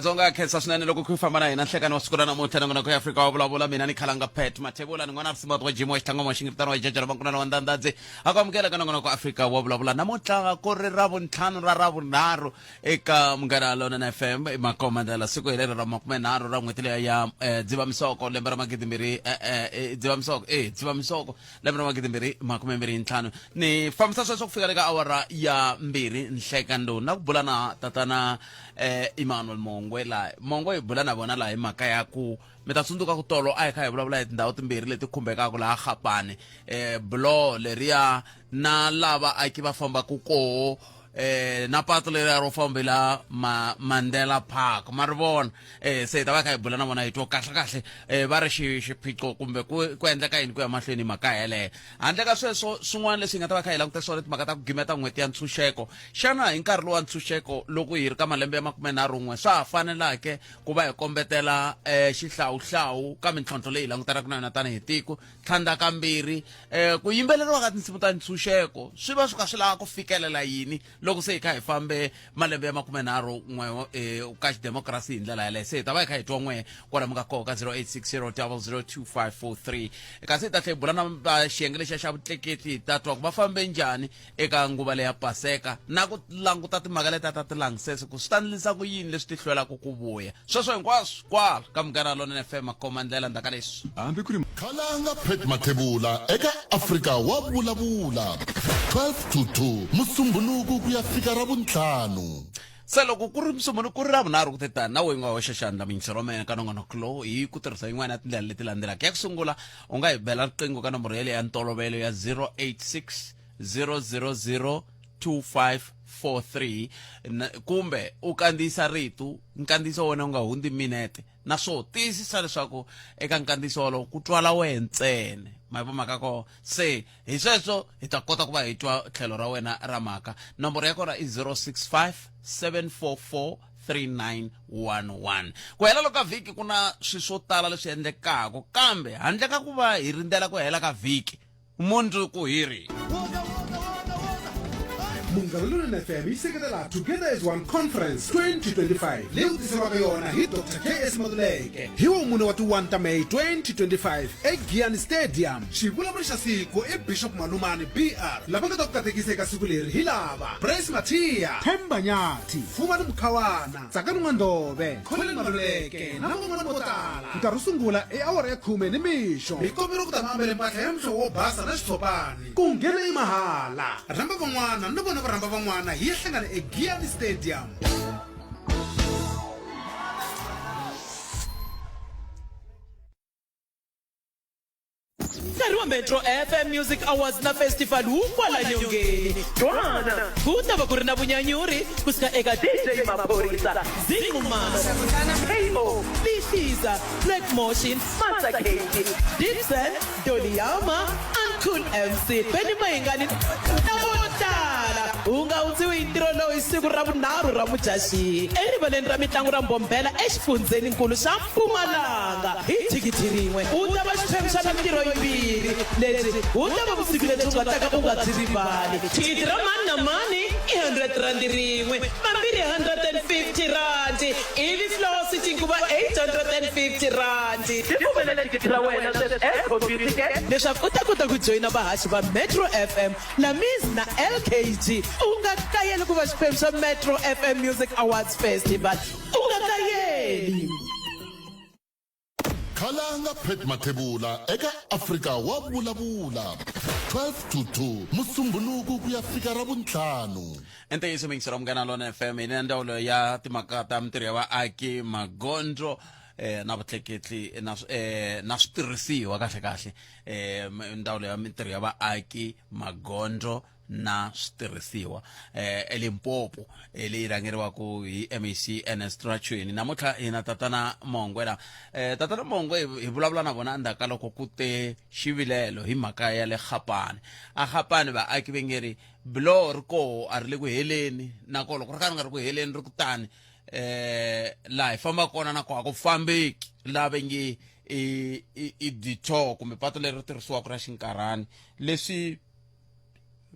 Dzonga khensa swinene loko ku famba na hina nhlekani wa siku ra namuntlha nongonoko ya Afrika wa vulavula mina ni khalanga Pat Mathebula ni n'wana Risimato wa Jimo wa Xitlangoma xingiritano wa Jejelo Vankunana wa Ndandadzi a ku amukela ka nongonoko Afrika wa vulavula namuntlha ku ri ra vuntlhanu ra ravunharhu eka Munghana Lonene FM i makomandela siku hi lero ra makumenharhu ra n'hweti leya ya eh, Dzivamisoko lembe ra magidimbirhi eh, eh, eh, Dzivamisoko eh, Dzivamisoko lembe ra magidimbirhi makumembirhi ntlhanu ni fambisa sweswo ku fika le ka awara ya mbirhi nhlekani lowu na ku bula na tatana eh, Emmanuel Mongwe laha Mongwe hi bula na vona laha hi mhaka ya ku mi ta tsundzuka ku tolo a hi kha hi vulavula hi tindhawu timbirhi leti khumbekaka laha Gapane eh, buloho leriya na lava aki va fambaka koho eh na pato leriya ro fambela ma Mandela Park ma ri vona eh se hi ta va kha hi bula na vona hi twa kahle kahle eh va ri xiphiqo kumbe ku ku endleka yini ku ya mahlweni mhaka yeleyo handle ka sweswo swin'wana leswi hi nga ta va kha hi languta swona timhaka ta ku gimeta n'hweti ya ntshunxeko xana hi nkarhi lowa ntshunxeko loko hi ri ka malembe ya makumenharhun'we swa ha fanelake ku va hi kombetela eh xihlawuhlawu ka mintlhontlho leyi hi langutanaka na yona tanihi tiko tlhandlakambirhi eh ku yimbeleriwa ka tinsimu ta ntshunxeko swi va swi kha swi lava ku fikelela yini loko se hi kha hi fambe malembe ya makumenharhu n'we eh, ka xidemokirasi hi ndlela yaleyo se hi ta va hi kha hi twa n'we kwala mi nga koho ka 0860 002543 kasi hi ta tlhela hi bula na va xiyenge lexiya xa vutleketli hi ta twa ku va fambe njhani eka nguva leya paseka na ku languta timhaka letiya ta tilangisese ku swi ta ndlisa ku yini leswi ti hlwelaka ku vuya sweswo hinkwaswo kwala ka Munghana Lonene FM makhoma ndlela ndzhaku ka leswi. Hambi ku ri. Khalanga Pat Mathebula eka Afrika wa Vulavula, 12 to 2, Musumbhunuku ku ya fika Ravuntlhanu. Se loko ku ri Musumbhunuku ku ri Ravunharhu ku te tani, na wena u nga hoxa xandla muyingiseri wa mina ka nongonoko lowu hi ku tirhisa yin'wana ya tindlela leti landzelaka. Ya ku sungula, u nga hi bela riqingho ka nomboro yeleyo ya ntolovelo ya 086 000 2543 kumbe u kandziyisa rito nkandziyiso wa wena wu nga hundzi minete naswo tiyisisa leswaku eka nkandziyiso wolowo ku twala wehe ntsena ma yi mhaka koho se hi sweswo hi ta kota ku va hi twa tlhelo ra wena ra mhaka nomboro ya kona i 065 744 3911 ku hela loko ka vhiki ku na swilo swo tala leswi endlekaka kambe handle ka ku va hi rindzela ku hela ka vhiki mundzuku hi ri Munghana Lonene FM yi seketela Together as One Conference 2025 leyi ku tiseriwaka yona hi Dr KS Maluleke hi wa mune wa ti 1 ta May 2025 eGiyani Stadium. Xivulavuri xa siku i Bishop Malumani BR. Lava nga ta ku katekisa eka siku leri hi lava, Praise Mathiya, Themba Nyathi, Fumani Mukhawana, Tsakani N'wandove, Colin Maluleke na van'wana vo tala. Nkarhi wo sungula i awara ya khume ni mixo. Hi kombela ku ta mi ambele mpahla ya muhlovo wo basa na xitshopani. Ku nghena i mahala. Rhamba van'wana na vona va rhamba van'wana hi ya hlangana eGiyani Stadium. Nkarhi wa Metro FM Music Awards na Festival wu kwala nyongeni. Twana, ku ta va ku ri na vunyanyuri kusuka eka DJ Maphorisa, Zinqumalo, KO, Lihliza, Black Motion, Master KT, Dipsen, Dolly Yama, Uncool MC, Benny Mayengani na vo tala. U nga hundziwi hi ntirho lowu hi siku ra vunharhu ra Mudyaxihi erivaleni ra mitlangu ra Mbombela exifundzheninkulu xa Mpumalanga hi thikithi rin'we u ta va xiphemu xa mintirho yimbirhi. Lebyi wu ta va vusiku lebyi u nga ta ka u nga byi rivali. Thikithi ra mani na mani i R100 rin'we, mambirhi R150 ivi floor sitting ku va R850. Tikumele thikithi ra wena sweswi eComputicket leswaku u ta kota ku joyina vahaxi va Metro FM, Lamiz na LKG. U nga kayeli ku va xiphemu xa Metro FM Music Awards Festival. U nga kayeli! Khalanga Pat Mathebula eka Afrika wa Vulavula 12 to 2 Musumbhunuku ku ya fika Ravuntlhanu. I ntiyiso muyingiseri wa Munghana Lonene FM hi na ndzawulo ya timhaka ta mintirho ya vaaki magondzo eh, na vutleketli na eh, na switirhisiwa kahle kahle eh, ndzawulo ya mintirho ya vaaki magondzo na switirhisiwa eh, eLimpopo eh, leyi rhangeriwaka hi MEC Ernest Rachoene namuntlha hi na tatana Mongwe la eh, tatana Mongwe hi vulavula na vona endzhaku ka loko ku te xivilelo hi mhaka ya le Gapane a Gapane vaaki va nge ri biloho ri koho a ri le ku heleni nakona loko ri kha ri nga ri ku heleni ri kutani eh laha hi fambaka kona na koho a ku fambeki laha va nge i i detour kumbe pato leri ri tirhisiwaka ra xinkarhani leswi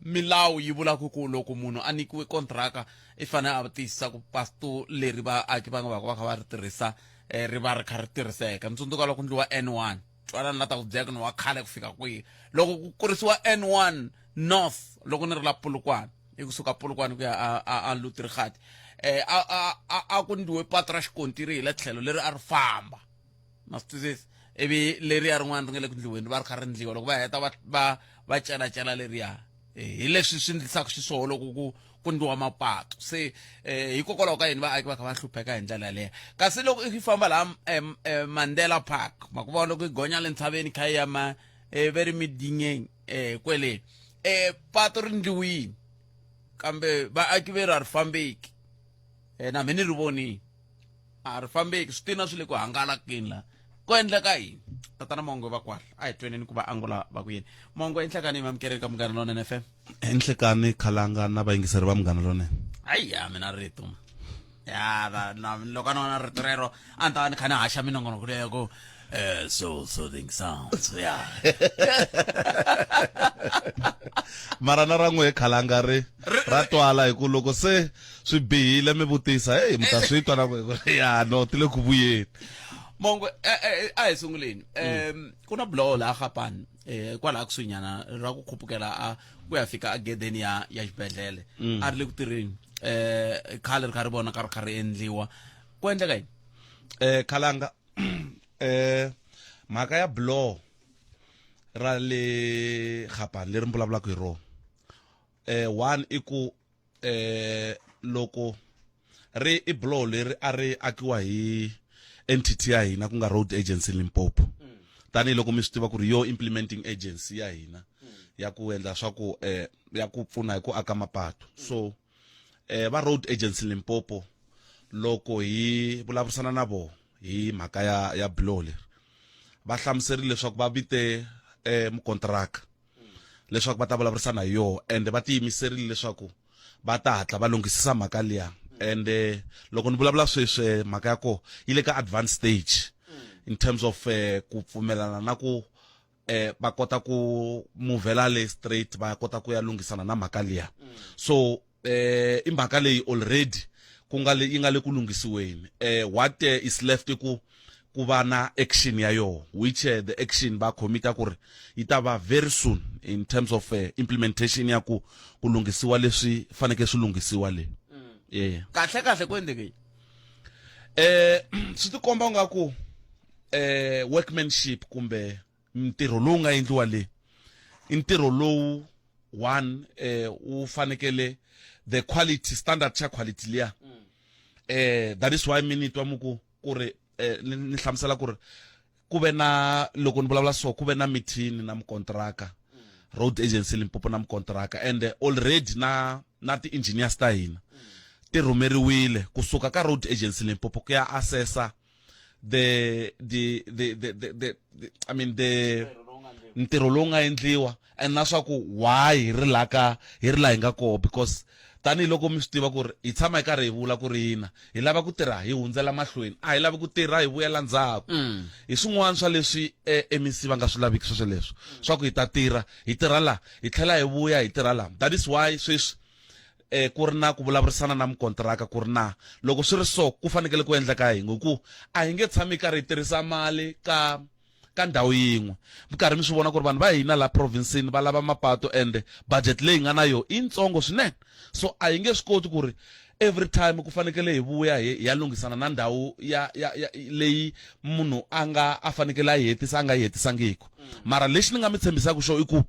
milawu yi vulaka ku loko munhu a nyikiwe kontraka I fanele a tiyisisa ku patu leri vaaki va nga va va kha va ri tirhisa eh, ri va ri kha ri tirhiseka. Ni tsundzuka loko ndliwa N1 twanani la ta ku byela ku ni wa khale ku fika kwihi loko ku kurisiwa N1 North loko ni ri la Polokwane i kusuka Polokwane ku ya a a, a Lutrigat eh a a a, a ku ndliwe patu ra xikontiri hi le tlhelo leri a ri famba ma swi twisisa ivi leriya rin'wana ri nga le ku ndliweni va ri kha ri ndliwa loko va heta va va va celacela leriya eh, hi leswi swi ndlisaka xiswona loko ku ku ndliwa mapatu se eh, hikokwalaho ka yini vaaki va kha va hlupheka hi ndlela yaleyo kasi loko i famba laha eh, Mandela Park ma ku vona loko i gonya le ntshaveni kha yi ya ma eh, ve ri midinyeng eh, kwele eh, patu ri ndliwini kambe vaaki ve ri a ri fambeki eh, na mina ni ri vonile a ri fambeki switina swi le ku hangalakeni laha ku endleka yini tatana mongo va kwala a hi tweneni ku va angula va ku yini mongo enhlekani hi mamukeleni ka Munghana Lonene FM. Enhlekani khalanga na vayingiseri va Munghana Lonene. Hayi mina rito ma ya va na loko a ni vona rito rero a ni ta va ni kha ni haxa minongonoko leya ku eh, so soothing sounds ya mara na ra n'we khalanga ri ra twala hi ku loko se swi bihile mi vutisa heyi mi ta swi twa na ku ya no ti le ku vuyeni. Mongo eh, eh, a hi sunguleni um ku na buloho laha Gapani eh kwalaha kusuhinyana ra ku khupukela a ku ya fika egedeni ya ya xibedhlele a ri le ku tirheni eh khale ri kha ri vona ka ri kha ri endliwa ku endleka yini eh khalanga eh mhaka ya buloho ra le Gapani leri mi vulavulaka hi rona eh one i ku eh loko ri i buloho leri a ri akiwa hi entity ya hina ku nga Road Agency Limpopo tanihiloko mi swi tiva ku ri yo implementing agency ya hina ya ku endla swa ku eh ya ku pfuna hi ku aka mapatu so eh va Road Agency Limpopo loko hi vulavurisana na vona hi mhaka ya ya buloho leri va hlamuserile leswaku va vite eh mukontraka leswaku va ta vulavurisana hi yoho ende va tiyimiserile leswaku va ta hatla va lunghisisa mhaka liya ende loko ni vulavula sweswi eh, mhaka ya koho yi le ka advanced stage in terms of eh, ku pfumelana na ku eh, va kota ku muvhela le straight va kota ku ya lunghisana na mhaka liya so eh i mhaka leyi already ku nga le yi nga le ku lunghisiweni eh what eh, is left ku ku va na action ya yoho which eh, the action va commita ku ri yi ta va very soon in terms of eh, implementation ya ku ku lunghisiwa leswi faneke swi lunghisiwa le yeah kahle kahle ku endleke yini eh swi tikomba nga ku eh workmanship kumbe ntirho lowu nga endliwa le i ntirho lowu one eh wu fanekele the quality standard xa quality liya eh that is why mi ni twa muku ku ri eh, ni ni hlamusela ku ri ku ve na loko ni vulavula so ku ve na meeting na mukontraka road agency Limpopo na mukontraka and already na na ti-engineers ta hina ti rhumeriwile kusuka ka road agency Limpopo ku ya assessa the the the the the, the, the I mean the ntirho lowu nga endliwa and na swa ku why hi ri la ka hi ri la hi nga koho because tanihiloko mi swi tiva ku ri hi tshama hi karhi hi vula ku ri hina hi lava ku tirha hi hundzela mahlweni a hi lavi ku tirha hi vuyela ndzhaku hi swin'wana swa leswi eh, MEC va nga swi laviki sweswo leswo swa ku hi ta tirha hi tirha la hi tlhela hi vuya hi tirha la that is why sweswi eh ku ri na ku vulavurisana na mukontraka ku ri na loko swi ri so ku fanekele ku endleka yini hi ku a hi nge tshami karhi hi tirhisa mali ka ka ndhawu yin'we mi karhi mi swi vona ku ri vanhu va hina la province-ini va lava mapato and budget leyi nga na yo i yitsongo swinene so a hi nge swi koti ku ri every time ku fanekele hi vuya hi ya lunghisana na ndhawu ya ya ya leyi munhu a nga a fanekele a yi hetisa a nga yi hetisangiku mara lexi ni nga mi tshembisaka xo i ku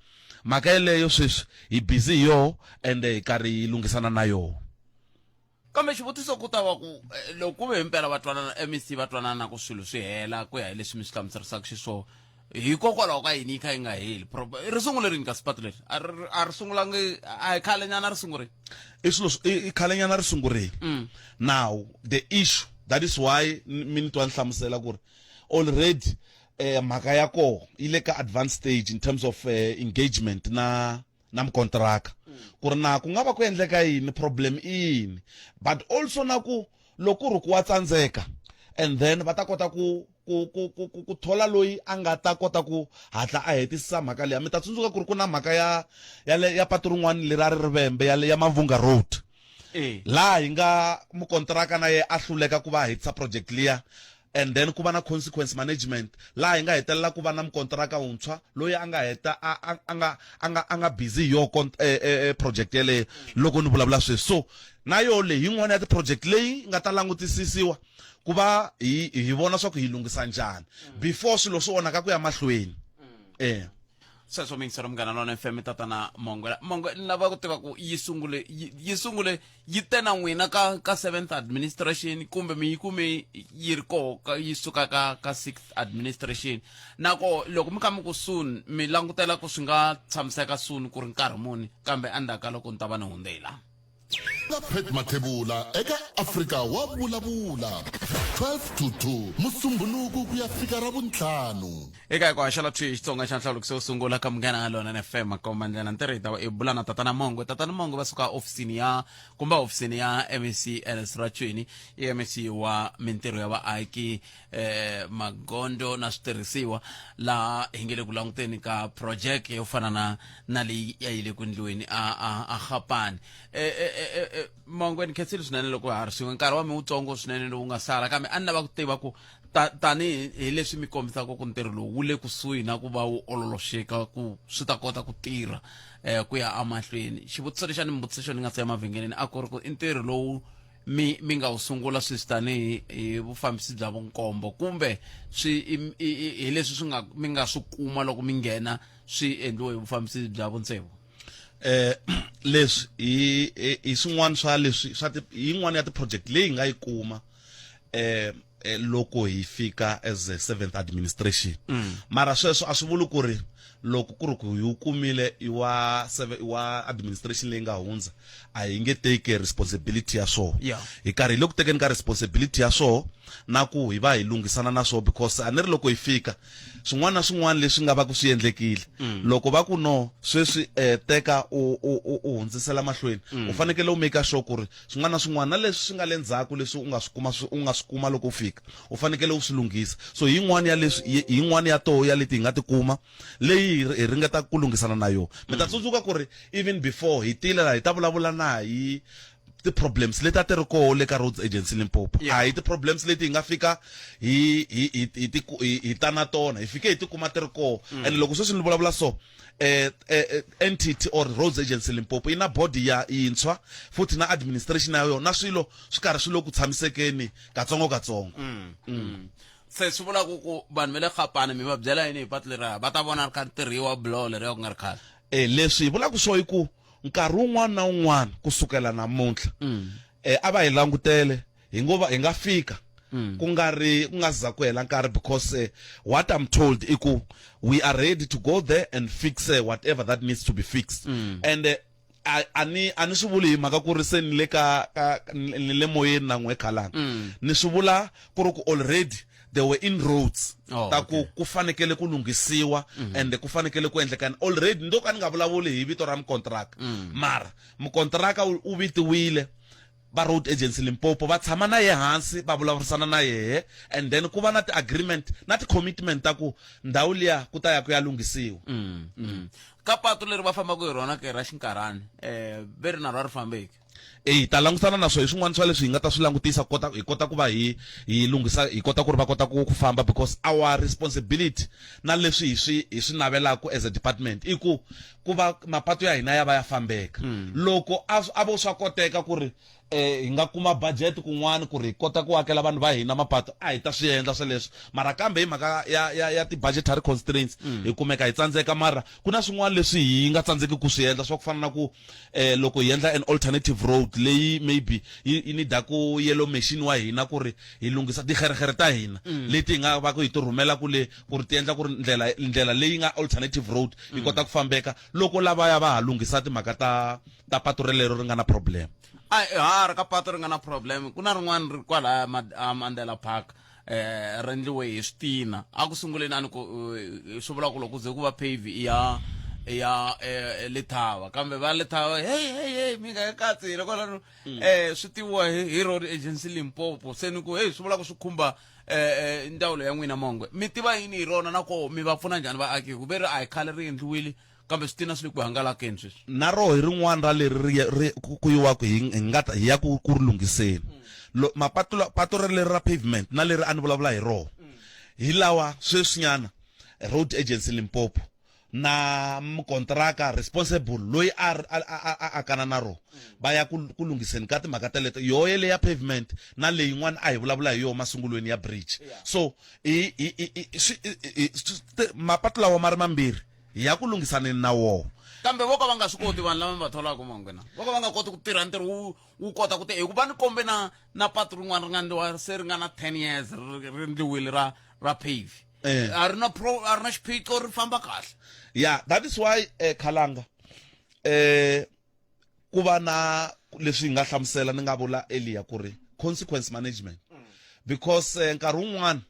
mhaka yeleyo sweswi hi busy hi yoho ende hi karhi hi lunghisana na yoho. Kambe xivutiso ku ta va ku eh, loko ku ve himpela va twanana MEC va twanana ku swilo swi hela ku ya hi leswi mi swi hlamuserisaka xiswona hikokwalaho ka yini yi kha yi nga heli ri sungule rini kasi patu leri a ri a ri sungulangi a hi khalenyana ri sungurile i swilo i khalenyana ri sungurile now the issue that is why mi ni twa ni hlamusela ku ri already eh mhaka ya koho yi le ka advanced stage in terms of eh, engagement na na mukontraka ku ri na ku nga va ku endleka yini problem i yini but also na ku loko ku ri ku wa tsandzeka and then va ta kota ku ku ku ku ku, ku thola loyi a nga ta kota ku hatla a hetisisa mhaka leyi mi ta tsundzuka ku ri ku na mhaka ya ya le ya patu rin'wana leri a ri rivembe ya le ya Mavunga Road. Eh. Laha hi nga mukontraka na ye a hluleka ku va a hetisa project liya and then ku va na consequence management laha hi nga hetelela ku va na mukontraka wuntshwa loyi a nga heta a a a nga a nga a nga busy hi yoho eh, eh, eh, project yeleyo loko ni vulavula sweswi. So na yoho leyi yin'wana ya ti-project leyi nga ta langutisisiwa ku va hi hi vona swa ku hi lunghisa njhani before swilo swi onhaka ku ya mahlweni. Eh. Sweswo miyingiselo Munghana Lona FM, tatana Mongwela Mongwe, ni lava ku tiva ku yi sungule yi yi sungule yi te na n'wina ka ka seventh administration kumbe mi yi kume yi ri koho ka yi suka ka ka sixth administration? Na ko loko mi kha mi ku soon, mi langutela ku swi nga tshamiseka soon ku ri nkarhi muni, kambe endzhaku ka loko ni ta va ni hundze hi laha? Na Pat Mathebula eka Afrika wa Vulavula 12 to 2 Musumbhunuku ku ya fika Ravuntlhanu. Eka hi ku haxela thwi Xitsonga xa nhlawulo wo sungula ka Munghana Lona FM, makomba ndlela ntirho hi ta va i bula na tatana Mongwe. Tatana Mongwe va suka ofisini ya kumbe ofisini ya MEC Ernest Rachoene, i MEC wa mintirho ya vaaki, magondzo na switirhisiwa, laha hi nge le ku languteni ka project yo fana na na leyi ya yi le ku endliweni a a a Gapane. Mongwe, ni khensile swinene loko ha ri swin'we. Nkarhi wa mi wutsongo swinene lowu nga sala, kambe a ni lava ku tiva ku tanihi hi leswi mi kombisaka ku ntirho lowu wu le kusuhi na ku va wu ololoxeka ku swi ta kota ku tirha ku ya emahlweni, xivutiso lexi a ni mi vutisa xona ni nga si ya mavhengeleni a ku ri ku i ntirho lowu mi mi nga wu sungula sweswi tanihi hi vufambisi bya vunkombo, kumbe swi hi leswi swi nga mi nga swi kuma loko mi nghena swi endliwe hi vufambisi bya vuntsevu? Leswi hi hi swin'wana swa leswi swa yin'wana ya ti-project leyi hi nga yi kuma loko hi fika as a seventh administration. Mara sweswo a swi vuli ku ri loko ku ri ku hi wu kumile i wa seven wa administration leyi nga hundza a hi nge teki responsibility ya swona. Hi karhi hi le ku tekeni ka responsibility ya swona na ku hi va hi lunghisana na swona, because a ni ri loko hi fika swin'wana na swin'wana leswi nga va ku swi endlekile, loko va ku no sweswi teka u u u u hundzisela mahlweni, u fanekele u make sure ku ri swin'wana na swin'wana na leswi swi nga le ndzhaku leswi u nga swi kuma u nga swi kuma loko u fika u fanekele u swi lunghisa. So yin'wana ya leswi, yin'wana ya toho ya leti hi nga ti kuma leyi hi ringetaka ku lunghisana na yona. Mi ta tsundzuka ku ri even before hi tile laha hi ta vulavula na hi ti-problems leti a ti ri koho le ka Roads Agency Limpopo. A hi ti-problems leti hi nga fika hi hi hi hi ti hi ta na tona, hi fike hi ti kuma ti ri koho. And loko sweswi ni vulavula so, entity or Roads Agency Limpopo yi na board ya yintshwa futhi na administration ya yona na swilo swi karhi swi le ku tshamisekeni katsongo katsongo. Se swi vula ku ku vanhu va le Gapane mi va byela yini hi patu leriya? Va ta vona ri kha ri tirhiwa buloho leriya ku nga ri khale. Leswi hi vulaka swo i ku nkarhi wun'wana na wun'wana kusukela namuntlha, a va hi langutele hi ngo va hi nga fika ku nga ri ku nga za ku hela nkarhi, because what I'm told i ku we are ready to go there and fix whatever that needs to be fixed. And a ni a ni swi vuli hi mhaka ku ri se ni le ka ka ni le moyeni na n'we khalanga, ni swi vula ku ri ku already there were inroads ta ku ku fanekele ku lunghisiwa and ku fanekele ku endleka already. Ndo ka ni nga vulavuli hi vito ra mukontraka, mara mukontraka u vitiwile va Road Agency Limpopo, va tshama na ye hansi, va vulavurisana na yehe, and then ku va na ti-agreement na ti-commitment ta ku ndhawu liya ku ta ya ku ya lunghisiwa. Ka patu leri va fambaka hi rona ke ra xinkarhani, ve ri na ro a ri fambeki? E hi ta langutana na swo hi swin'wana swa leswi hi nga ta swi langutisa kota hi kota ku va hi hi lunghisa, hi kota ku ri va kota ku ku famba, because our responsibility na leswi hi swi hi swi navelaka as a department i ku ku va mapatu ya hina ya va ya fambeka. Loko a a vo swa koteka ku ri hi nga kuma budget kun'wana ku ri hi kota ku akela vanhu va hina mapatu, a hi ta swi endla sweleswo, mara kambe hi mhaka ya ya ya ti-budgetary constraints hi kumeka hi tsandzeka. Mara ku na swin'wana leswi hi nga tsandzeki ku swi endla, swa ku fana na ku loko hi endla an alternative road leyi maybe yi yi need ku yellow machine wa hina ku ri hi lunghisa tigerigere ta hina leti hi nga va ku hi ti rhumela kule ku ri ti endla ku ri ndlela ndlela leyi nga alternative road yi kota ku fambeka loko lavaya va ha lunghisa timhaka ta ta patu relero ri nga na problem. A ha ri ka patu ri nga na problem, ku na rin'wana ri kwalaya a Mandela Park, ri endliwe hi switina a ku sunguleni. A ni ku swi vula ku loko ku ze ku va pave i ya ya Lethaba, kambe va Lethaba, hey hey hey, mi nga katsi hi kwalano. Swi tiviwa hi Road Agency Limpopo. Se ni ku hey, swi vula ku swi khumba ndzawulo ya n'wina. Mongwe, mi tiva yini hi rona na ko mi va pfuna njhani vaaki? Ku ve ri a hi khale ri endliwile. Kambe switina swi le ku hangalakeni sweswi. Na roho hi rin'wana ra leri ri ri ku ku yiwaka hi hi nga ta hi ya ku ku ri lunghiseni. Lo mapatu la patu releri ra pavement na leri a ni vulavula hi roho hi lawa sweswinyana Road Agency Limpopo na mukontraka responsible loyi a a a a akana na roho va ya ku ku lunghiseni ka timhaka teleto yoho yele ya pavement na leyin'wana a hi vulavula hi yoho masungulweni ya bridge. So hi hi hi swi mapatu lawa ma ri mambirhi hi ya ku lunghisaneni na woho. Kambe vo ka va nga swi koti vanhu lava mi va tholaka Mangwena, vo ka va nga koti ku tirha ntirho wu wu kota ku hikuva ni kombe na na patu rin'wana ri nga ndliwa se ri nga na 10 years ri ri ndliwile ra ra pave. A ri na pro a ri na xiphiqo ri famba kahle. Yeah, that is why Khalanga ku va na leswi hi nga hlamusela ni nga vula earlier ku ri consequence management because nkarhi wun'wana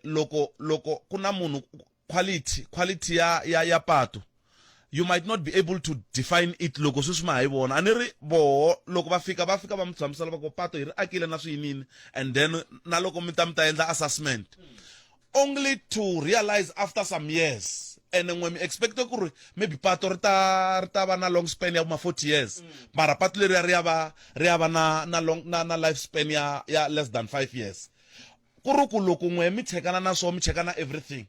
loko loko ku na munhu quality quality ya ya ya patu you might not be able to define it loko sweswi ma ha yi vona a ni ri voho loko va fika va fika va mi hlamusela va ku pato hi ri akile na swiyinini and then na loko mi ta mi ta endla assessment only to realize after some years ene n'we mi expecte ku ri maybe pato ri ta ri ta va na long span ya ma 40 years mara pato leriya ri ya va ri ya va na na long na na life span ya ya less than 5 years ku ri ku loko n'we mi chekana na swo mi cheka na everything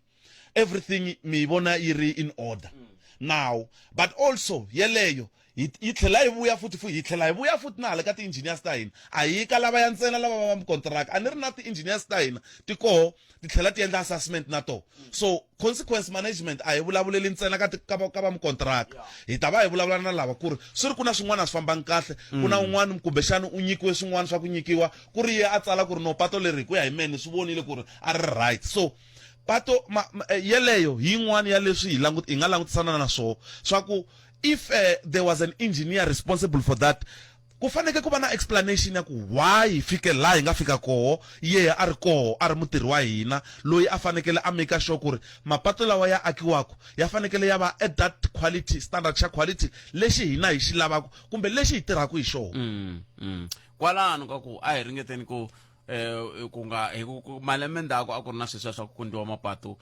everything mi yi vona yi ri in order now but also yeleyo yi yi tlhela yi vuya futhi futhi yi tlhela yi vuya futhi na hala ka ti-engineers ta hina a yi ka lavaya ntsena lava va va a ni ri na ti-engineers ta hina ti koho ti tlhela ti endla assessment na toho so consequence management a hi vulavuleli ntsena ka ka va ka va mukontraka hi ta va hi vulavula na lava ku ri swi ri ku na swin'wana a swi fambangi kahle ku na un'wana kumbexana u nyikiwe swin'wana swa ku nyikiwa ku ri ye a tsala ku ri no pato leri hi ku ya hi mehe ni swi vonile ku ri a ri right so pato ma, ma, eh, yeleyo hi yin'wana ya leswi hi langut hi nga langutisana na swoho swa ku if there was an engineer responsible for that ku faneke ku va na explanation ya ku why hi fike laha hi nga fika koho yehe a ri koho a ri mutirhi wa hina loyi a fanekele a make sure ku ri mapatu lawa ya akiwaka ya fanekele ya va at that quality standard xa quality lexi hina hi xi lavaka kumbe lexi hi tirhaka hi xona. Kwalano ka ku a hi ringeteni ku ku nga hi ku malembe ndzhaku a ku ri na sweswiya swa ku ku ndliwa mapatu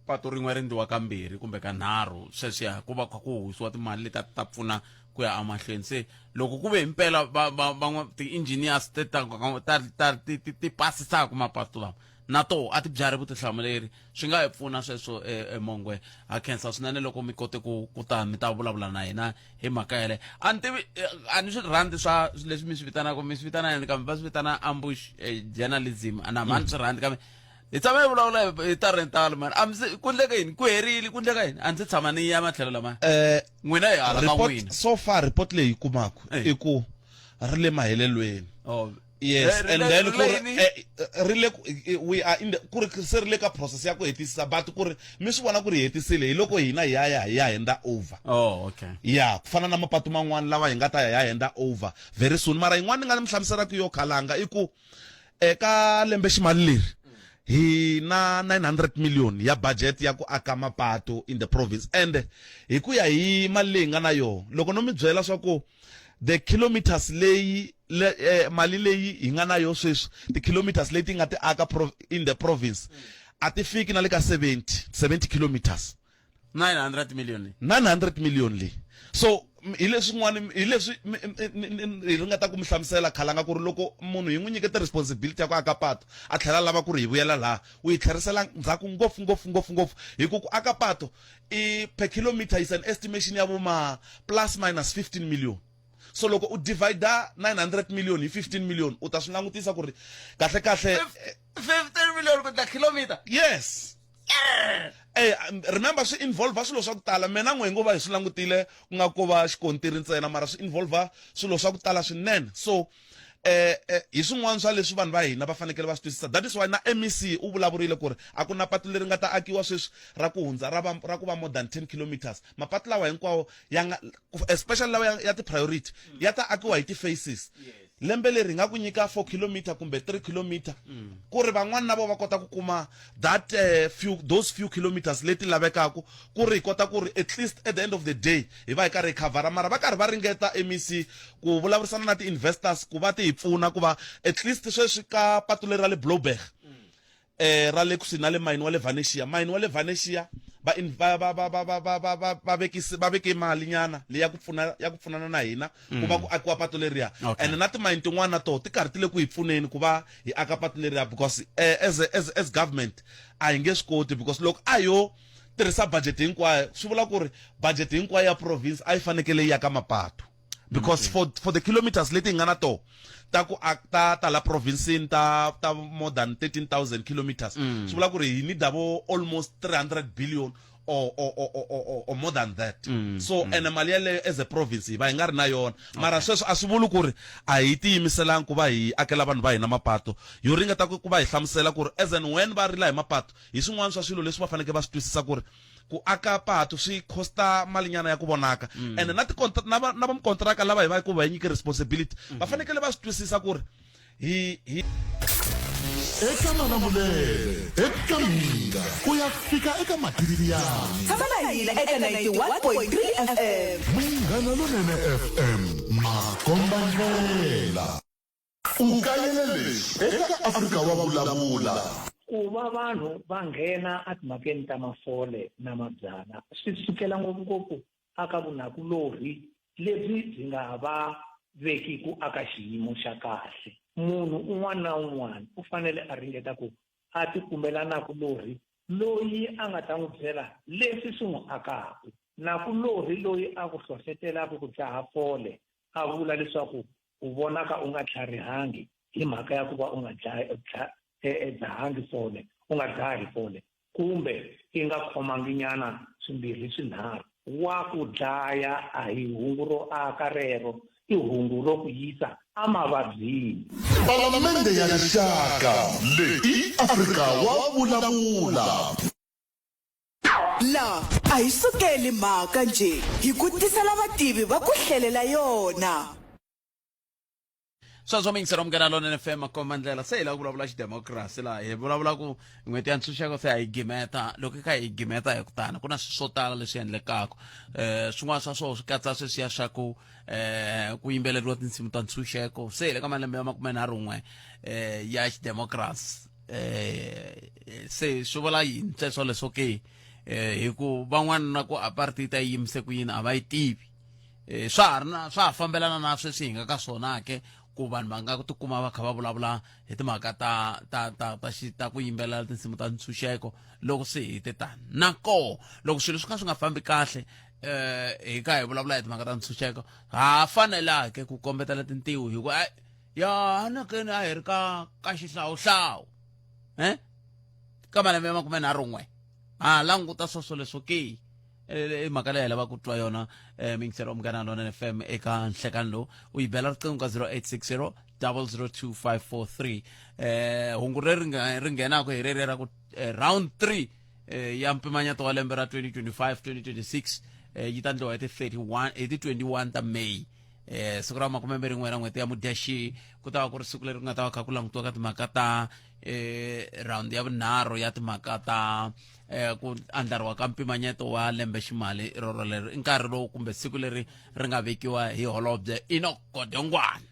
patu rin'we ri ndliwa kambirhi kumbe kanharhu sweswiya ku va kha ku husiwa timali leti a ti ta pfuna ku ya emahlweni se loko ku ve himpela va va van'wa ti-engineers ti ta ta ta ti ti ti pasisaka mapatu lama na toho a ti byari vutihlamuleri swi nga hi pfuna sweswo emongwe ha khensa swinene loko mi kote ku ku ta mi ta vulavula na hina hi mhaka yeleyo a ni tivi a ni swi rhandzi swa leswi mi swi vitanaka mi swi vitana yini kambe va swi vitana ambush journalism a na mani swi rhandzi kambe hi tshama hi vulavula hi ta rental man a mi se ku ndleka yini ku herile ku ndleka yini a ndzi tshama ni ya matlhelo lamaya n'wina hi hala ka n'wina so far report leyi yi kumaka i ku ri le mahelelweni oh. Yes, and then ku ri ri le we are in the ku ri se ri le ka process ya ku hetisisa but ku ri mi swi vona ku ri hetisile hi loko hina hi ya ya hi ya henda over. Oh, okay. Ya, ku fana na mapatu man'wana lawa hi nga ta ya hi ya henda over very soon. Mara yin'wana ni nga mi hlamuselaka yo khalanga i ku eka lembe ximali leri hi na 900 million ya budget ya ku aka mapatu in the province and hi ku ya hi mali leyi nga na yona loko no mi byela swa ku the kilometers leyi le, eh, mali leyi hi nga na yo sweswi ti-kilometers leti nga ti aka in the province a ti fiki na le ka 70 70 kilometers 900 million 900 million leyi so hi leswin'wana hi leswi hi ringeta ku mi hlamusela khalanga ku ri loko munhu hi n'wi nyikete responsibility ya ku aka pato a tlhela a lava ku ri hi vuyela laha u yi tlherisela ndzhaku ngopfu ngopfu ngopfu ngopfu hi ku ku aka pato i per kilometer is an estimation ya vo ma plus minus 15 million so loko u divide 900 million hi 15 million u ta swi langutisa ku ri kahle kahle 15 million ku endla kilometer yes Eh, remember swi involve swilo swa ku tala mina n'we ngo va hi swi langutile ku nga ko va xikontiri ntsena mara swi involve swilo swa ku tala swinene so eh, eh hi swin'wana swa leswi vanhu va hina va fanekele va swi twisisa that is why na MEC u vulavurile ku ri a ku na patu leri nga ta akiwa sweswi ra ku hundza ra va ra ku va more than 10 kilometers mapatu lawa hinkwawo ya nga especially lawa ya, ya ti-priority ya ta akiwa hi ti-faces yes. Lembe leri hi nga ku nyika 4 kilometer kumbe 3 kilometer ku ri van'wana na vo va kota ku kuma that few those few kilometers leti lavekaka ku ri hi kota ku ri at least at the end of the day hi va hi karhi hi khavhara mara va karhi va ringeta MEC ku vulavurisana na ti-investors ku va ti hi pfuna ku va at least sweswi ka patu leri ra le Blouberg. eh ra le kusuhi na le mayini wa le Venetia mayini wa le Venetia va va va va va va va va va va vekisi va veke mali nyana leyi ya ku pfuna ya ku pfunana na hina ku va ku akiwa patu leriya Okay. and na timayini tin'wana na toho ti karhi ti le ku hi pfuneni ku va hi aka patu leriya because eh, as, a, as, as government a hi nge swi koti because loko a yo tirhisa budget hinkwayo swi vula ku ri budget hinkwayo ya province a yi fanekele yi ya ka mapatu because for the kilometers leti hi nga na toho ta ku ta ta la province ta ta more than 13000 kilometers swi vula ku ri hi need vo almost 300 billion or more than that. So ene mali yaleyo as a province hi va hi nga ri na yona. Mara sweswo a swi vuli ku ri a hi tiyimiselangi ku va hi akela vanhu va hina mapato. Yo ringeta ku va hi hlamusela ku ri as and when va rila hi mapato hi swin'wana swa swilo leswi va faneleke va swi twisisa ku ri ku aka patu swi costa malinyana ya ku vonaka. Ene na ti na va na va mikontraka lava hi va ku va hi nyike responsibility va fanekele va swi twisisa ku ri hi hi Eka Malamulele, eka Mhinga, ku ya fika eka Mativiani. Tshama na hina eka 91.3 FM. Munghana Lonene FM, makombandlela. U kayele leswi eka Afrika wa Vulavula. Ku va vanhu va nghena etimhakeni ta mafole na mabyalwa swi sukela ngopfungopfu aka vunakulorhi lebyi byi nga va vekiku aka xiyimo xa kahle. Munhu un'wana na un'wana u fanele a ringeta ku a tikumela nakulorhi loyi a nga ta n'wi byela leswi swi n'wi akaka. Nakulorhi loyi a ku hlohletelaka ku dzaha fole a vula leswaku u vonaka u nga tlharihangi hi mhaka ya ku va u nga dzahangi fole, u nga dzahi fole kumbe i nga khomanginyana swimbirhi swinharhu. Wa ku dlaya a hi hungu ro aka rero, i hungu ro ku yisa emavabyini. Palamende ya Rixaka, leyi i Afrika wa Vulavula. La a hi sukeli mhaka njhe, hi ku tisela vativi va ku hlelela yona. Sweswo miyingiselo Munghana Lonene FM makomba ndlela se hi lava ku vulavula xidemokirasi laha hi vulavula ku n'hweti ya ntshunxeko se a yi gimeta loko hi kha hi gimeta hi ku tana ku na swilo swo tala leswi endlekaka um swin'wana swa swona swi katsa sweswiya swa ku um ku yimbeleriwa tinsimu ta ntshunxeko se hi le ka malembe ya makumenharhun'we um ya xidemokirasi um se swi vula yini sweswo leswo ke um hi ku van'wana na ku apartheid a yi yimise ku yini a va yi tivi eh, swa ha ri na swa ha fambelana na sweswi hi nga ka swona ke ku vanhu va nga tikuma va kha va vulavula hi timhaka ta ta ta ta xi ta ku yimbelela tinsimu ta ntshunxeko loko se hi te tani na koho loko swilo swi kha swi nga fambi kahle eh hi ka hi vulavula hi timhaka ta ntshunxeko ha fanela ke ku kombetela tintiho hi ku ai ya anakeni a hi ri ka ka xihlawuhlawu eh ka malembe ya makumenharhun'we ha languta swoswo leswo ke i mhaka leyi hi lavaka ku twa yona um miyingiselo wa Munghana Lonene FM eka nhlekani lowu u yi bela riqingho ka 0860 002543 eh hungu leri nga ri nghenaka hi reri ra ku round 3 eh, ya mpimanyeto wa lembe ra 2025 2026 eh, yi ta ndliwa hi ti 31 hi ti 21 ta May eh siku ra makumembirhi n'we ra n'hweti ya Mudyaxihi ku ta va ku ri siku leri ku nga ta va kha ku langutiwa ka timhaka ta eh round ya vunharhu ya timhaka ta eh ku andlariwa ka mpimanyeto wa lembe ximali roro leri i nkarhi lowu kumbe siku leri ri nga vekiwa hi holobye Enoch Godongwana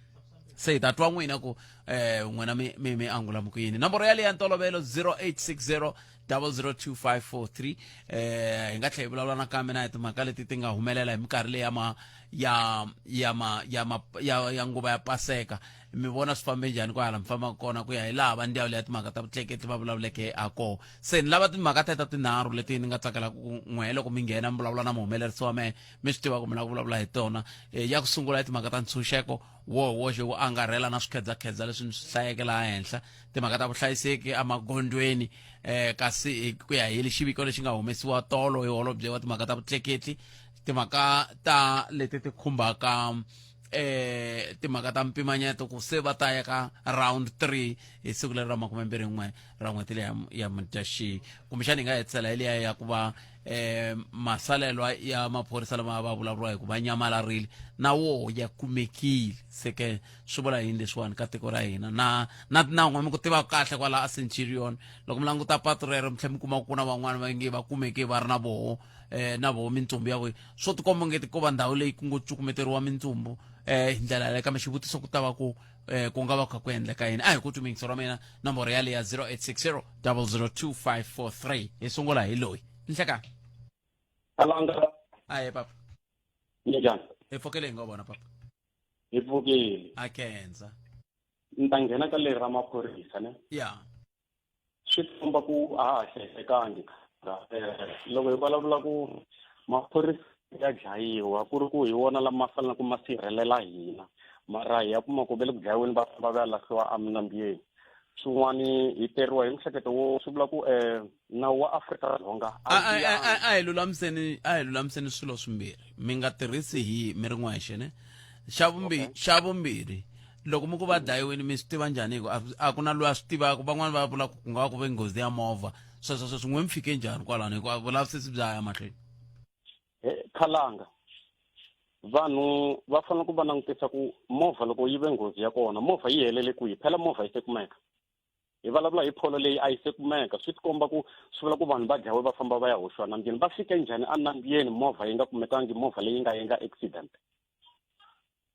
se hi ta twa n'wina ku eh n'wina mi mi mi angula mi ku yini nomboro yaleyo ya ntolovelo 0860 002543 eh hi nga tlhela hi vulavula nakambe na hi timhaka leti ti nga humelela hi minkarhi leyi ya ma ya ya ma ya ma ya, ya nguva ya paseka mi vona swi fambe njhani kwahala mi fambaka kona ku ya hi laha va ndzawulo ya timhaka ta vutleketli va vulavuleke ha kona se ni lava timhaka teta tinharhu leti ni nga tsakelaka ku n'we loko mi nghena mi vulavula na muhumelerisi wa mehe mi swi tiva ku mi lava ku vulavula hi tona. Ya ku sungula i timhaka ta ntshunxeko wo woxe wo angarhela na swikhedzakhedza leswi ni swi hlayeke laha henhla timhaka ta vuhlayiseki emagondzweni um kasi hi ku ya hi xiviko lexi nga humesiwa tolo hi holobye wa timhaka ta vutleketli timhaka ta leti ti khumbaka eh timhaka ta mpimanyeto ku se va ta ya ka round 3 hi siku leri ra makumembirhi n'we ra n'hweti leyi ya Mudyaxihi kumbexana hi nga hetisela hi liya ya ku va eh masalelwa ya maphorisa lama va vulavuriwa hi ku va nyamalarile na wo ya kumekile se ke swi vula yini leswiwani ka tiko ra hina na na na n'we mi ku tiva kahle kwala a Centurion loko mi languta patu rero mi tlhela mi kuma ku na van'wani va nge va kumeke va ri na voho eh na voho mintsumbu ya voho swo tikomba ngeti ko va ndhawu leyi ku ngo cukumeteriwa mintsumbu eh hi ndlela yaleyo kambe xivutiso ku ta va ku eh, ku nga va kha ku endleka yini a hi ku twi mingisi ra mina nomboro yaleyo ya 0860 002543 hi sungula hi loyi nhlekani Alanga ahe papa njhani hi pfukele hi nga vona papa hi pfukile a kenza ni ta nghena ka leri ra maphorisa ne ya swi komba ku a ha ha hlayisekangi loko hi vulavula ku maphorisa ya dlayiwa ku ri ku hi wona lama faneleke ma sirhelela hina mara hi ya kuma ku ve le ku dlayiweni va famba va ya lahliwa eminambyeni swin'wani hi teriwa hi mihleketo wo swi vula ku um nawu wa Afrika-Dzonga a hi lulamiseni a hi lulamiseni swilo swimbirhi mi nga tirhisi hi mi ri n'wexe ne xa vumbirhi xa vumbirhi loko mi ku va dlayiwini mi swi tiva njhani hi ku a ku na loyi a swi tivaka van'wani va vula ku ku nga va ku ve nghozi ya movha sweswo sweswo n'we mi fike njhani kwalano hikuva vulavisisi bya ya mahlweni khalanga vanhu va fanele ku va langutisa ku movha loko yi ve nghozi ya kona movha yi helele kwihi phela movha yi se kumeka hi vulavula hi pholo leyi a yi se kumeka swi tikomba ku swi vula ku vanhu va dlawe va famba va ya hoxiwa nambyeni va fike njhani enambyeni movha yi nga kumekangi movha leyi nga endla accident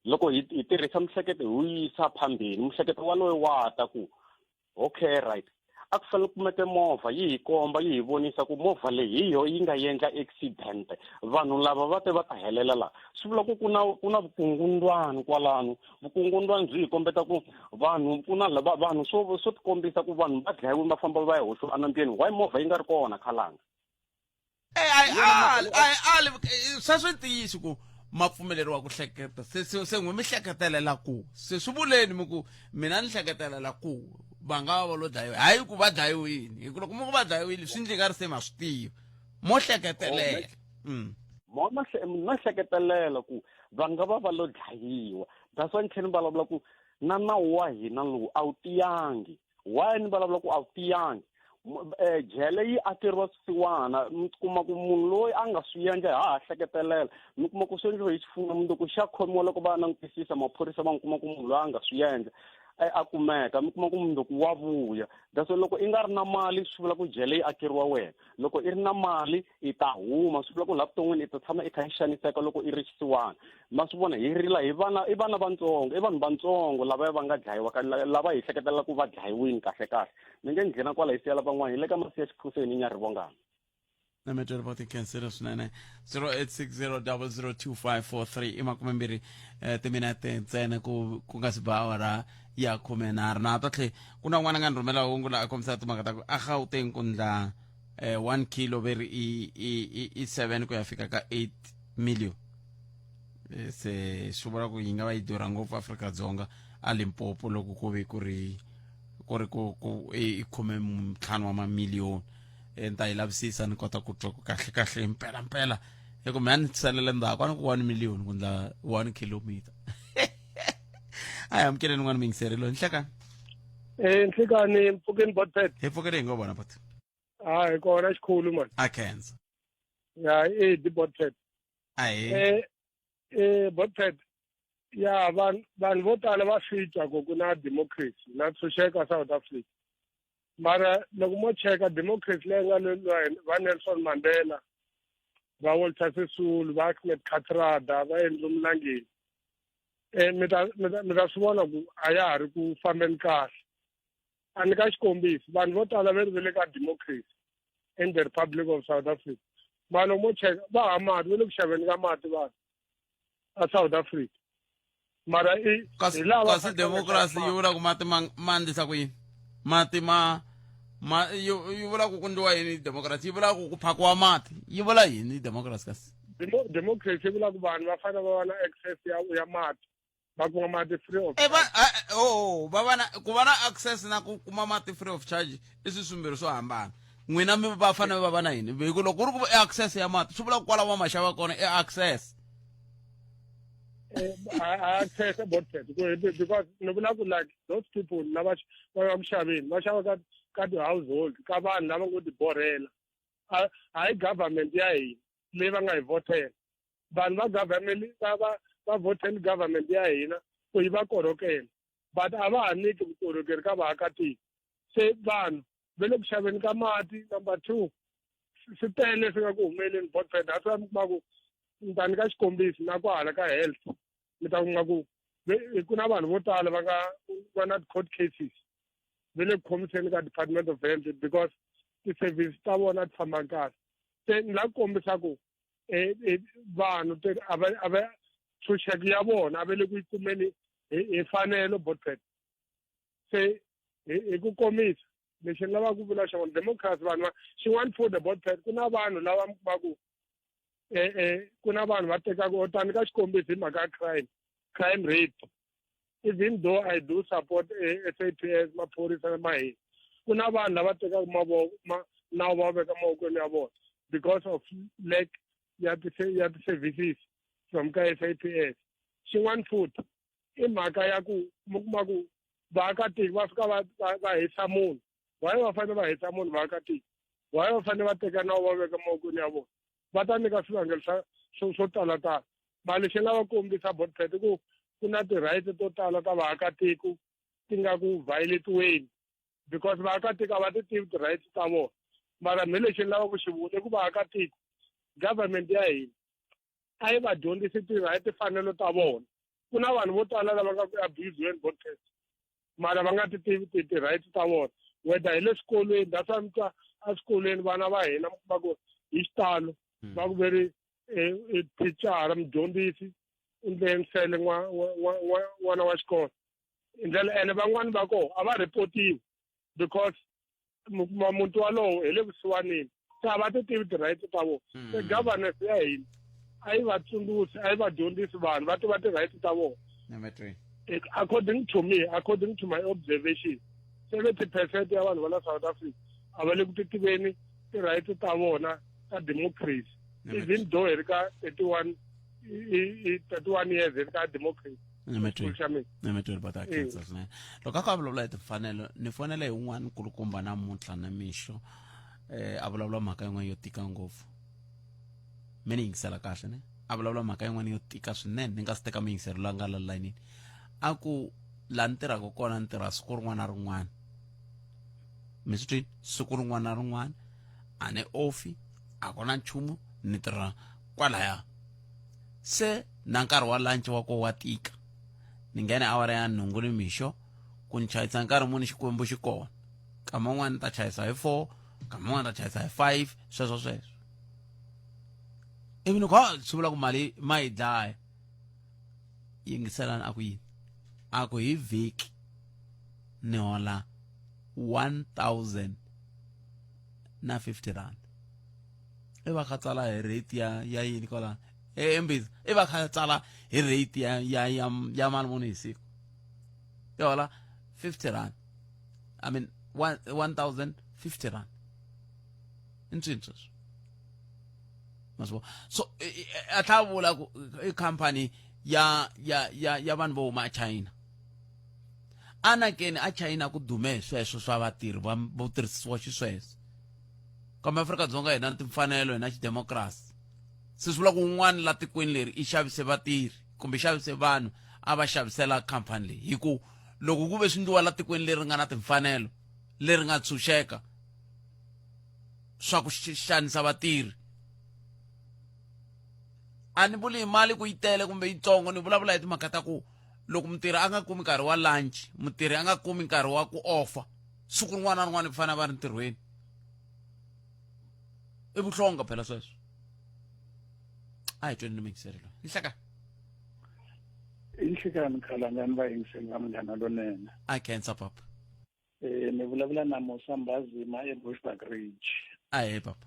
loko hi hi tirhisa mihleketo hi wu yisa phambeni mihleketo waloyo wa ta ku okay right a ku fanele kumeke movha yi hi komba yi hi vonisa ku movha leyi hi yo yi nga endla accident vanhu lava va te va ta helela laha swi vula ku ku na ku na vukungundwani kwalano vukungundwani byi hi kombeta ku vanhu ku na lava vanhu swo swo tikombisa ku vanhu va dlayiwile va famba va ya hoxiwa enambyeni why movha yi nga ri kona khalanga Eh, a yi ali eh, sweswo i ntiyiso ku ma pfumeleriwa ku hleketa se se se n'we mi hleketelela ku se swi vuleni mi ku mina ni hleketelela ku va nga va va lo dlayiwa hayi ku va dlayiwini hi ku loko mi ku va dlayiwile swi ndli nga ri se ma swi tiva mo hleketelela mm. mo na hleketelela ku va nga va va lo dlayiwa that's why ni tlhela ni vulavula ku na nawu wa hina lowu a wu tiyangi why ni vulavula ku a wu tiyangi eh, jele yi akeriwa swisiwana mi kuma ku munhu loyi a nga swi endla ha ha hleketelela mi kuma ku swi endliwe hi xifuna mundzuku xa khomiwa loko va langutisisa maphorisa va n'wi kuma ku munhu loyi a nga swi endla eh, a kumeka mi kuma ku mundzuku wa vuya that's why loko i nga ri na mali swi vula ku jele yi akeriwa wena loko i ri na mali i ta huma swi vula ku laha vuton'wini i ta tshama i kha i xaniseka loko i ri xisiwana ma swi vona hi rila hi vana i vana vantsongo i vanhu vantsongo lava va nga dlayiwa lava hi hleketelela ku va dlayiwini kahle kahle ni nge nghena kwala hi siyela van'wana hi le ka masiya xiphuseni nyarivongana na metwele va tikhensela swinene 0860002543 i makumembirhi eh, timinete ntsena ku ku nga si ba awara ya khumenharhu na ta tlhe ku na un'wana a nga ni rhumela hungu la a kombisa timhaka ta ku a Gauteng ku ndla eh, 1 kilo ve ri i, i, i, i 7 ku ya fika ka 8 million eh, se swi vula ku yi nga va yi durha ngopfu Afrika-Dzonga a Limpopo loko ku ve ku ri ku ri ku ku i khume ntlhanu wa mamiliyoni eh, ni ta yi lavisisa ni kota ku twa ku kahle kahle impela mpela hi ku mina ni salele ndzhaku a ni ku 1 million ku ndla 1 kilometer a hi amukeleni n'wana miyingiseri loyi nhlekani Eh nhlekani mpfukeni botpet. Hi pfukeni hi ngo vona bot. Ah hi kona xikhulu man. A khensa. Ya eh di botpet. Ahe. Eh eh botpet. Ya vanhu vanhu vo tala va swi twa ku ku na democracy na tshunxeka South Africa. Mara loko mo cheka democracy leyi nga lweriwa va Nelson Mandela va Walter Sisulu va Ahmed Kathrada va Andrew Mlangeni eh mi ta mi ta mi ta swi vona ku a ya ha ri ku fambeni kahle a ni ka xikombiso vanhu vo tala ve ri ve le ka democracy in the Republic of South Africa mara mo cheka va ha mati va le ku xaveni ka mati vanhu a South Africa mara i kasi hi lava kasi democracy yi vula ku mati ma ma endlisa ku yini mati ma ma yi yi vula ku ku ndliwa yini democracy yi vula ku ku phakiwa mati yi vula yini democracy kasi Democracy yi vula ku vanhu va fanele va va na access ya ya mati va kuma mati free of e va oh va va na ku va na access na ku kuma mati free of charge i swi swimbirhi swo hambana n'wina mi va fanele va va na yini hi ku loko ku ri ku i access ya mati swi vula ku kwala va ma xava kona i access eh, access about that because ni vula ku like those people lava va nga ku xaveni va xava ka ka ti-household ka vanhu lava ngo tiborhela hayi government ya hina leyi va nga hi vhotela vanhu va government va va va vhoteli government ya hina ku yi va korhokela but a va ha nyiki vukorhokeri ka vaakatiko se vanhu va le ku xaveni ka mati number two swi tele leswi nga ku humeleni botfed that's why mi kuma ku ni ta nyika xikombiso na kwahala ka health mi ta kuma ku Ku na vanhu vo tala va nga va na court cases ve le ku khomiseni ka department of health because ti-service ta vona ti famba kahle. Se ni la ku kombisa ku eh, eh, vanhu a va a va ntshunxeko ya vona a va le ku yi kumeni hi fanelo botpet. Se hi ku komisa lexi ni lavaka ku vula xona, democracy vanhu va xin'wana for the botpet, ku na vanhu lava mi kuma ku eh, eh, ku na vanhu va tekaka tani ka xikombiso hi mhaka ya crime rate. Even though I do support SAPS, maphorisa ma hina, ku na vanhu lava tekaka mavoko ma nawu va veka mavokweni ya vona because of lack ya ti-services from ka SAPS. Xin'wana futhi i mhaka ya ku mi kuma ku vaakatiko va fika va hisa munhu. Why va fanele va hisa munhu vaakatiko? Why va fanele va teka nawu va veka mavokweni ya vona? Va ta nyika swivangelo swa swo talatala. Mali lexi lava kombisa botpet ku ku na ti-right to tala ta vaakatiko ti nga ku violatiweni because vaakatiko a va ti tivi ti-rights ta vona. Mara me lexi ni lava ku xi vula i ku vaakatiko, government ya hina a yi va dyondzisi ti-right, timfanelo ta vona. Ku na vanhu vo tala lava nga ku abuse-weni botpet, mara va nga ti tivi ti-rights ta vona, whether hi le swikolweni. That's why mi twa eswikolweni vana va hina mi kuma ku hi xitalo va ku veri thicara, mudyondzisi u ndle nsele n'wana wa xikolo hi ndlela, ene van'wani va kona a va repotiwi because mi kuma muti walowo hi le kusuwanini, se a va ti tivi ti-rights ta vona. Se governance ya hina a yi va tsundzuxi, a yi va dyondzisi vanhu va tiva ti-rights ta vona. According to me, according to my observation, 70% ya vanhu va la South Africa a va le ku ti tiveni ti-rights ta vona ta democracy, even though hi ri ka 31 years hi ri ka democracy. Nemetweni va ta khensa swinene. Loko a ka vulavula hi timfanelo, ni fonele hi un'wana nkulukumba namuntlha na mixo, a vulavula mhaka yin'wana yo tika ngopfu. Mi ni yingisela kahle ne? A vulavula mhaka yin'wana yo tika swinene, ni nga si teka miyingiselo la nga la layinini. A ku laha ni tirhaka kona, ni tirha siku rin'wana na rin'wana, mi swi twini, siku rin'wana na rin'wana a ni ofi, a ku na nchumu, ni tirha kwalaya. Se na nkarhi wa lunch wa ko wa tika, ni nghena awara ya 8 ni mixo, ku ni chayisa nkarhi muni Xikwembu xi kona. Kama un'wana ni ta chayisa hi 4, kama un'wana ni ta chayisa hi 5, sweswo sweswo. Ivi ni ku ha swi vula ku mali ma yi dlaya. Yingiselani, a ku yini? A ku hi vhiki ni hola 1000 na 50 rand. I va kha tsala hi rate ya yini kwala embizi? I va kha tsala hi rate ya mali muni hi siku? I hola 50 rand, I mean 1050 rand. I ntswini sweswo, ma swi vona? So a tlha vula ku i company ya vanhu vo huma eChina. Anakeni a China ku dume hi sweswo swa vatirhi va vo tirhisiwa xisweswo, kambe Afrika-Dzonga hi na timfanelo, hi na xidemokirasi. Se swi vula ku un'wana la tikweni leri i xavise vatirhi kumbe xavise vanhu, a va xavisela khampani leyi, hi ku loko ku ve swi ndliwa la tikweni leri nga na timfanelo, leri nga tshunxeka swa ku xanisa vatirhi. A ni vuli hi mali ku yi tele kumbe yitsongo, ni vulavula hi timhaka ta ku loko mutirhi a nga kumi nkarhi wa lunch, mutirhi a nga kumi nkarhi wa ku ofa, siku rin'wana na rin'wana ku fanele va ri ntirhweni, i vuhlonga phela sweswo. A hi tweni ni muyingiseri loyi. Nhleka. I nhlekani, Khalangani, vayingiseli va Munghana Lonene. A khensa, papa. Ni vulavula na Musa Mbazima eBushbuckridge. Ahee, papa.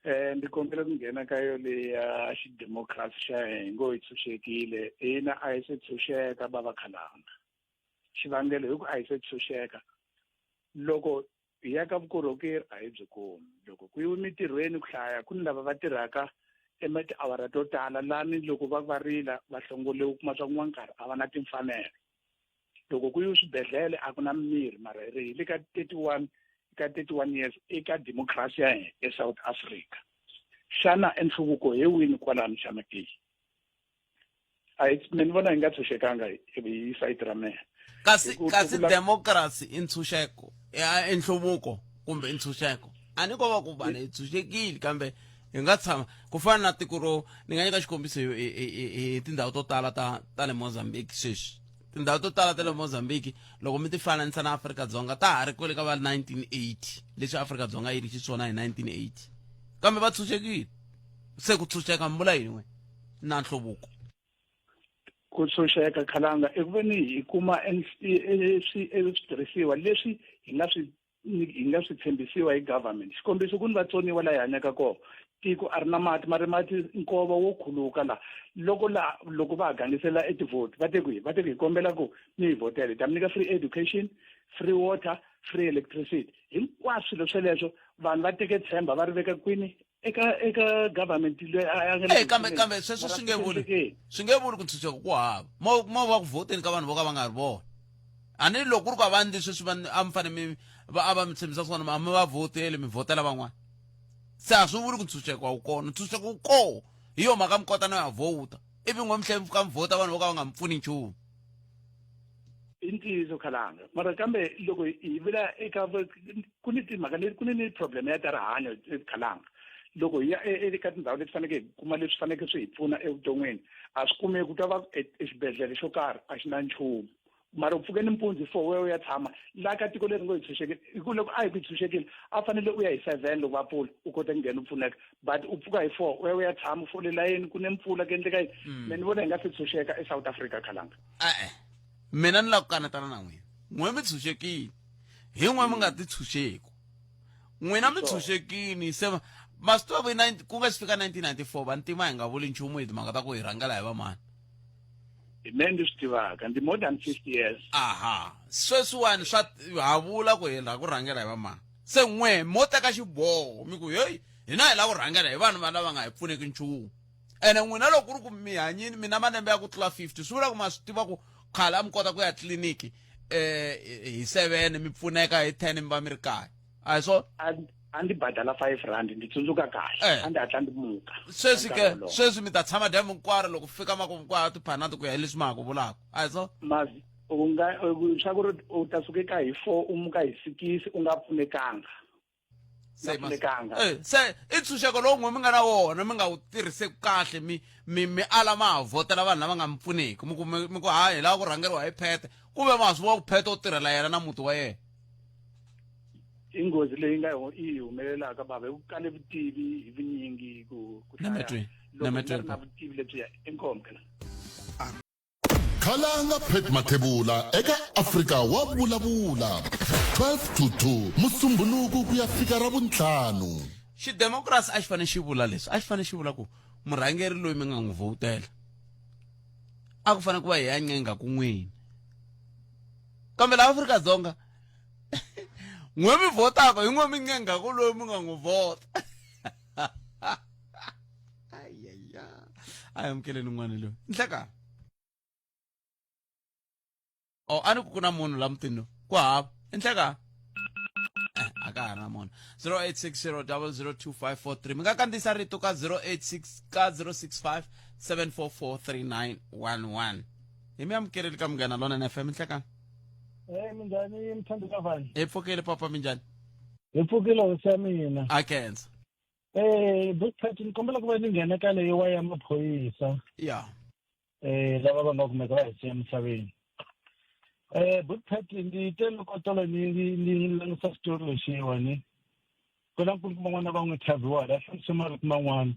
Ndzi kombela ku nghena ka yo leya xidemokirasi xa hina ngo hi tshunxekile. Ina, a hi se tshunxeka, bava Khalanga. Xivangelo hi ku a hi se tshunxeka, loko hi ya ka vukorhokeri a hi byi kumi. Loko ku yiwe mintirhweni ku hlaya, ku ni lava va tirhaka ema tiawara to tala lani, loko va va rila va hlongoliwe, u kuma swa kun'wana nkarhi a va na timfanelo. Loko ku yiwe swibedhlele a ku na mimirhi, mara hi ri hi le ka 31, ka 31 years eka democracy ya hina eSouth Africa. Xana enhluvuko hi wini kwalano xana ke? A hi mina ni vona hi nga tshunxekanga hi sayiti ra mehe. Kasi democracy i ntshunxeko, i nhluvuko kumbe i ntshunxeko? A ni ko va ku vanhu hi tshunxekile, kambe Hi nga tshama ku fana na tiko ro ni nga nyika xikombiso hi tindhawu to tala ta ta le Mozambique sweswi. Tindhawu to tala ta le Mozambique loko mi ti fananisa na Afrika-Dzonga ta ha ri kwale ka va 1980 leswi Afrika-Dzonga yi ri xiswona hi 1980 kambe va tshunxekile. Se ku tshunxeka mi vula yini n'we na nhluvuko? Ku tshunxeka khalanga i ku veni hi kuma switirhisiwa leswi hi nga swi hi nga swi tshembisiwa hi government. Xikombiso ku ni vatsoniwa laha hi hanyaka kona tiko a ri na mati mari mati nkova wo khuluka la loko la loko va ha gangisela etivhoti va te kwihi va te ku hi kombela ku mi hi vhotela hi ta mi nyika free education free water free electricity hinkwaswo swilo sweleswo vanhu va teke tshemba va ri veka kwini eka eka government loyi a nga le kambe kambe sweswo swi nge vuli swi nge vuli ku ntshunxeko ku hava mo mo va ku vhoteni ka vanhu vo ka va nga ri vona a ni loko ku ri ku a va ndli sweswi va a mi fanele mi va a va mi tshembisa swona a mi va vhoteli mi vhotela van'wana se a swi vuli ku ntshunxeko a wu kona ntshunxeko wu koho hi yo mhaka mi kota no ya vhota ivi n'we mi tlhela mi fika mi vhota vanhu vo ka va nga mi pfuni nchumu i ntiyiso khalanga mara kambe loko hi vula eka ku ni timhaka leti ku ni ni problem ya ta rihanyo khalanga loko hi ya e, e, eka tindhawu leti faneleke hi kuma leswi faneleke swi hi pfuna evuton'wini a swi kumeki ku ta va e, exibedhlele xo karhi a xi na nchumu mara u pfuke nimpundzu hi four wewe u ya tshama laha ka tiko leri ngo hi tshunxekile hi ku loko a hi ku hi tshunxekile a fanele u ya hi seven loko va pfula u kota ku nghena u pfuneka but u pfuka hi four u ya u ya tshama u fole layeni ku ne mpfula ku endleka yini mm. me ni vona hi nga se tshunxeka eSouth Africa khalanga e-e mina ni lava ku kanetana na n'wina n'we mi tshunxekile hi n'we mi nga ti tshunxeki n'wina mi tshunxekini se ma swi tiva ku ku nga si fika 1994 vantima hi nga vuli nchumu hi timhaka ta ku hi rhangela hi vamani hi me ndzi swi tivaka ndzi more than 50 years aha sweswiwani swa ha vula ku hi lava ku rhangela hi vamani se n'we mo teka xiboho mi ku heyi hina hi lava ku rhangela hi vanhu va lava nga hi pfuneki nchumu ene n'wina loko ku ri ku mi hanyini mi na malembe ya ku tlula 50 swi vula ku ma swi tiva ku khale a mi kota ku ya tliliniki eh hi 7 mi pfuneka hi 10 mi va mi ri kaya a hi swona a ndzi badala 5 rand ndzi tsundzuka kahle eh. a ndzi hatla ndzi muka sweswi ke sweswi mi ta tshama dyambu hinkwaro loko fika makumu kwa tiphanati ku ya hi leswi ma ha ku vulaka a hi swona mazi u nga swa ku ri u ta suka eka hi 4 u muka hi 6 u nga pfunekanga se eh, se i ntshunxeko lowu n'we mi nga na wona mi nga wu tirhiseki kahle mi mi mi ala ma ha vhotela vanhu lava nga mi pfuniki mi ku mi ku hayi hi lava ku rhangeriwa hi phete kumbe ma swi vona ku phete u tirhela yena na muti wa yena i nghozi leyi nga yi humelelaka bava hi ku kale vutivi hi vunyingi ku ku hlaya loko na vutivi lebyiya inkomu phela Khalanga Pat Mathebula eka Afrika wa vulavula 12 to 2 Musumbhunuku ku ya fika Ravuntlhanu. Xidemokirasi a xi fanele xi vula leswi a xi fanele xi vula ku murhangeri loyi mi nga n'wi vhotela a ku fanele ku va hi ya ncenga ku n'wini kambe laha Afrika-Dzonga n'we mi vhotaka hi n'we mi ncengaku loyi mi nga n'wi vhota ayaya a hi amukeleni n'wana loyi nhlekani o a ni ku ku na munhu la mutini lowu ku hava i nhlekani eh, a ka ha ri na munhu 0860002543 mi nga kandziyisa rito ka 086 ka 065 744 3911 hi mi amukeleli ka munghana lonene fm nhlekani Hey minjhani mthandi ka vanhu? Hi pfukile papa minjhani? Hi pfukile hosi ya mina. A khensa. Eh Big ni kombela ku va ni nghena ka leyiwa ya maphorisa. Ya. Eh lava va nga kumeka va hi siya emisaveni. Eh Big Pat ndzi te loko tolo ni ni langutisa xitori lexiwani. Ku na nkulukumba n'wana va n'wi interviewa la hlamusela marito man'wana.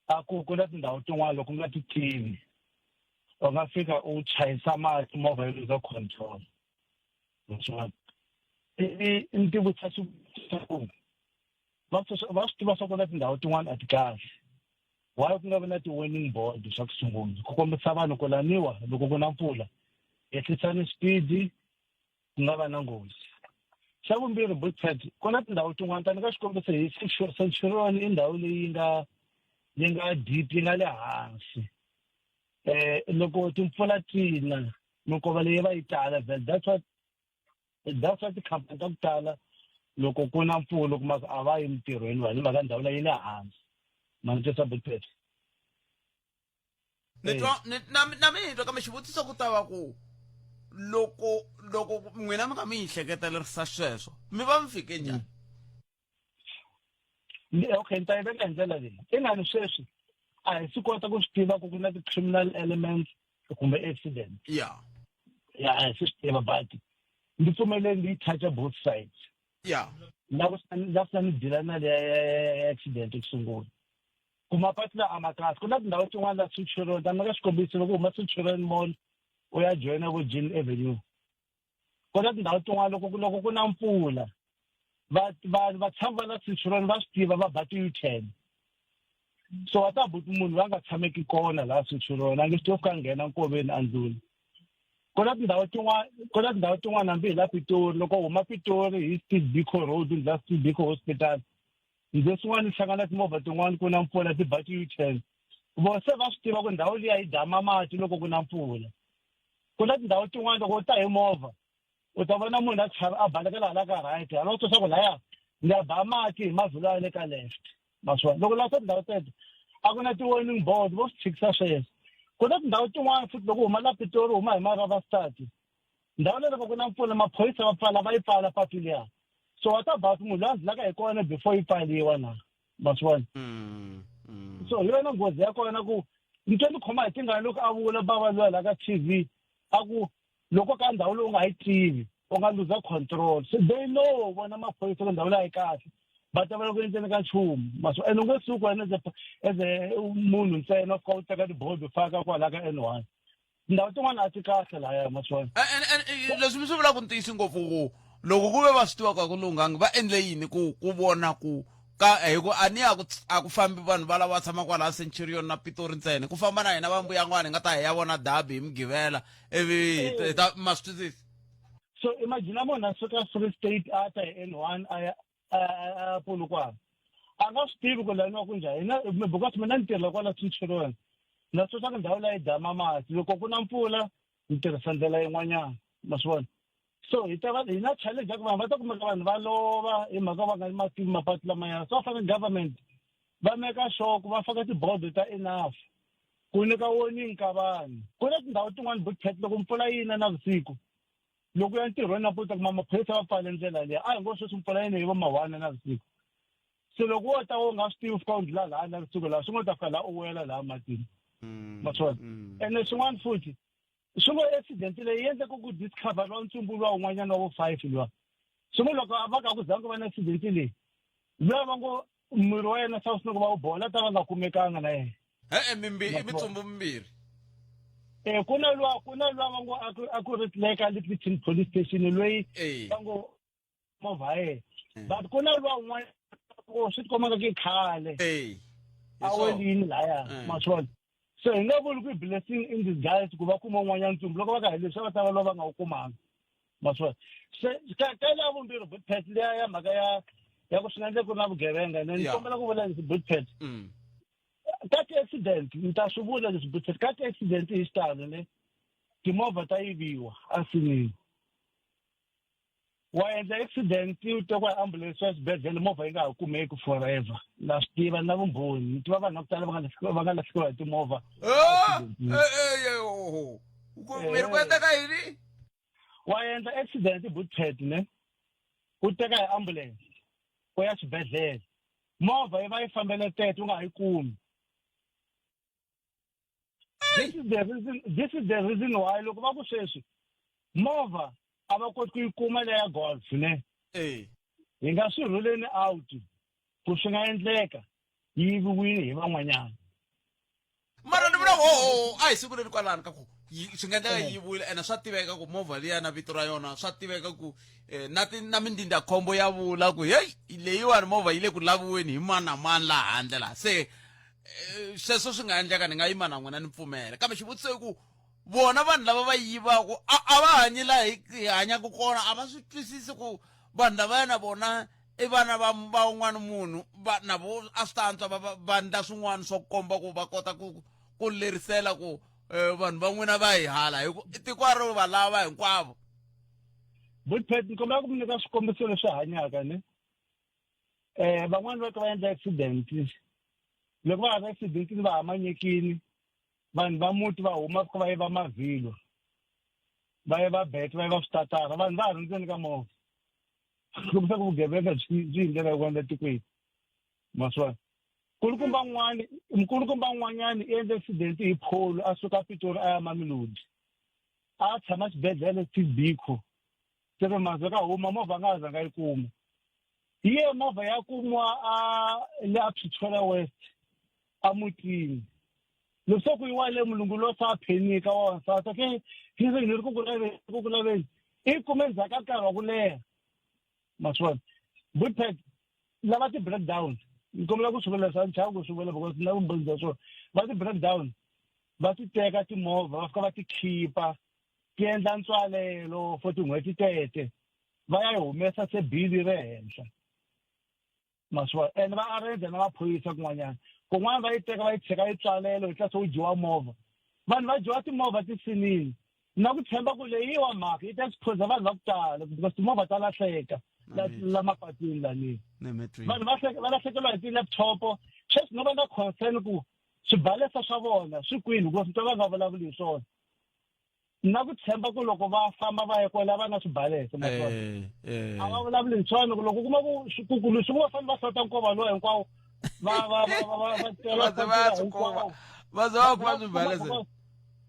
A ku ku na tindhawu tin'wana loko u nga ti tivi u nga fika u chayisa mati movha yi luza control. Swona. Ivi ni tivutisa xivutiso ku va va swi tiva swa ku na tindhawu tin'wana a ti kahle why ku nga vi na ti-warning board swa ku sungula ku kombisa vanhu ku laniwa loko ku na mpfula ehlisani xipidi ku nga va na nghozi xa vumbirhi butpad ku na tindhawu tin'wana tani ka xikombiso hi centurion i ndhawu leyi nga yi nga deep yi nga le hansi um loko timpfula ti na minkova leyi va yi tala vhele that's what that's why tikhampani ta ku tala loko ku na mpfula u kuma ku a va yi mintirhweni vanhu hi mhaka ndhawu leyi yi le hansi ma ni twisa butpet ni twa ni na na mi twa kambe xivutiso ku ta va ku loko loko n'wina mi nga mi yi hleketelerisa sweswo mi va mi fike njhani Okay, ni ta yi veka hi ndlela leyi. Ingani sweswi a hi swi kota ku swi tiva ku ku na ti-criminal elements kumbe accident. Ya, a hi swi swi tiva, but ndzi pfumeleni ndzi yi toucha both sides. La ku la ku ni deala na leya ya accident ku sungula. Ku mapatu la a ma kahle. Ku na tindhawu tin'wana la Centurion, ta nyika xikombiso, loko u huma Centurion Mall u ya joyina vo Jean Avenue. Ku na tindhawu tin'wana loko ku na mpfula, va va vatshami va la Centurion va swi tiva, va ba ti-U-turn. So wa ta buti munhu loyi a nga tshameki kona laha Centurion, a nge swi tivi fika nghena nkoveni a ndlula. Ku na tindhawu tin'wana, ku na tindhawu tin'wana hambi hi la Pitori, loko u huma Pitori hi Steve Biko Road, ndla Steve Biko Hospital, ndze swin'wana hlangana timovha tin'wana ku na mpfula ti ba ti-U-turn. Vo se va swi tiva ku ndhawu liya yi dama mati loko ku na mpfula. Ku na tindhawu tin'wana loko u ta hi movha u ta vona munhu a chava a balekela hala ka right, hala u twa swa ku laya ni ya ba mati hi mavhilwa ya le ka left. Ma swi vona loko la tindhawu teto a ku na ti-warning board, vo swi tshikisa sweswo. Ku na tindhawu tin'wana futhi loko u huma la Pitori u huma hi Marabastad, ndhawu leyi loko ku na mpfula maphorisa va pfala, va yi pfala patu liya. So wa ta ba munhu loyi a ndlulaka hi kona before yi pfaliwa na. Ma swi vona? So hi yona nghozi ya kona ku ni twe ni khoma hi tingana loko a vula bava luya la ka TV, a ku loko ka ndhawu leyi u nga yi tivi u nga luza control. So they know vona maphorisa ku ndhawu leyi a yi kahle, va ta va loko endzeni ka nchumu. Ma swi ene u nge suki wena as a munhu ntsena u fika u teka tibodo u faka kwala ka N1. Tindhawu tin'wana a ti kahle lahaya, ma swi vona. Leswi mi swi vulaka ntiyiso ngopfu ku loko ku ve va swi tivaka ku lunghangi, va endle yini ku vona ku ka hi ku a ni a ku a ku fambi vanhu va lava tshama kwalaha Centurion na Pitori ntsena, ku famba na hina va mbuyangwana hi nga ta hi ya vona dabi hi Mugqivela ivi hi ta ma swi twisisa. So imagine munhu a suka Free State a ta hi N1 a ya a Polokwane, a nga swi tivi ku laniwa ku njhani. Hina because mina ni tirhela kwala Centurion, na swi ku ndhawu leyi dama mati loko ku na mpfula, ni tirhisa ndlela yin'wanyana. Ma swi vona? So hi ta va hi na challenge ya ku vanhu va ta kumeka vanhu va lova hi mhaka va nga ma tivi mapatu lamaya. So va fanele government va meka sure ku va faka tibodo ta enough ku nyika warning ka vanhu. Ku na tindhawu tin'wana butpet loko mpfula yi na navusiku, loko ya ntirhweni nampundzu kuma maphorisa va pfale ndlela liya. A hi ngo sweswi mpfula yi ne hi vo ma-1 navusiku, se loko wo ta u nga swi tivi u fika u ndlula laha navusiku laha swi ngo ta fika laha u wela laha matini. Ma swi vona? Ene swin'wana futhi swi ngo accident leyi endleke ku discover lwa ntsumbu luwa wun'wanyana wa vo 5 luwa, swi ngo loko a va ka ku zangi va na accident leyi, luwa va ngo miri wa yena sa swi va wu bola ta va nga kumekanga na yena. E-e, i mitsumbu mimbirhi. Ku na luwa, ku na luwa va ngo a ku ri clerk a Littleton police station loyi va ngo movha ya yena, but ku na luwa un'wana ngo swi tikomba nga ki khale a welini laya. Ma swi vona? So hi nga vuli ku i blessing in disguise ku va kuma un'wanyana ntsumbu loko va ka hi leswi va ta va lava va nga wu kumanga. Ma swi vona? Se ka leya vumbirhi butpet liya ya mhaka ya ku swi nga endleka ku ri na vugevenga, ni kombela ku vula leswi butpet. Ka ti-accident ni ta swi vula leswi butpet, ka ti-accident hi xitalo ne timovha ta yiviwa asinini. Wa endla accident u tekiwa hi ambulance ya xibedhlele, movha yi nga ha kumeki forever. Na swi tiva na vumbhoni, ni tiva vanhu va ku tala va nga lahlekeriwa hi timovha. Mi ri ku endleka yini? Wa endla accident butpet ne, u teka hi ambulance u ya xibedhlele, movha yi va yi fambele tete, u nga ha yi kumi. This is the reason why loko va ku sweswi movha a va koti ku yi kuma leya golf ne, hi nga swi rhuleni out ku swi nga endleka yi yiviwile hi van'wanyana. Mara ni vula ho a hi siku leri kwalano ka ku swi nga endleka yi yiviwile, ene swa tiveka ku movha liya na vito ra yona, swa tiveka ku na ti na mindzindzakhombo ya vula ku heyi leyiwani movha yi le ku laviweni hi mani na mani laha handle laha. Se sweswo swi nga endleka, ni nga yima na n'wina ni pfumela, kambe xivutiso i ku vona vanhu lava va yivaku a va hanyi laha hi hanyaka kona, a va swi twisisi ku vanhu lavaya na vona i vana va un'wana munhu, va na vo a swi ta antswa va endla swin'wana swo komba ku va kota ku lerisela ku vanhu va n'wina va hi hala hi ku tiko a ro va lava hinkwavo. Butpet, ni kombela ku mi nyika swikombiso leswi hanyaka ne. Van'wani va ka va endla accident, loko va ha ri accidentini va hamanyekini, vanhu va muti va huma fika va yiva mavhilwa, va yiva bet, va yiva switatara, vanhu va ha ri ndzeni ka movha. Kombisa ku vugevenga byi hi ndlela yin'wana la tikweni. Ma swi vona? Nkulukumba n'wani nkulukumba n'wanyani i endle accident hi pholo a suka Pitori a ya Mamelodi. A tshama xibedhlele Steve Biko. Seven months ka huma movha a nga ha zanga yi kuma. Hi ye movha ya kumiwa a le a Pretoria West a mutini. Leswaku yi wale mulungu lo sa phenika wa wansati okay hi ri ni ri ku ku laveni ku ku laveni i kume ndzhaku ka nkarhi wa ku leha ma swi vona Bootpad lava ti-breakdown ni kombela ku swi vula leswi a ni chavi ku swi vula because na vumbhoni bya swona va ti-breakdown va ti teka timovha va fika va ti khipa ti endla ntswalelo for tin'hweti tete va ya yi humesa se bili ri henhla ma swi vona and va arrange na maphorisa kun'wanyana kun'wana va yi teka va yi tshika yi tswalelo hi tlase wu dyiwa movha vanhu va dyiwa timovha tisinini na ku tshemba ku leyiwa mhaka yi ta expose vanhu va ku tala because timovha ta lahleka la mapatwini laniwa vanhu va lahlekeriwa hi ti-laptop sweswi no va na concern ku swibalesa swa vona swi kwini hikuva swi twa va nga vulavuli hi swona na ku tshemba ku loko va famba va ya kwala va na swibalesa eh, eh. a va vulavuli hi swona loko kuma ku ku leswi va fanele va hlota nkova lowu hinkwawo va va va va va va va hinkwawo va za va kuma swibalesa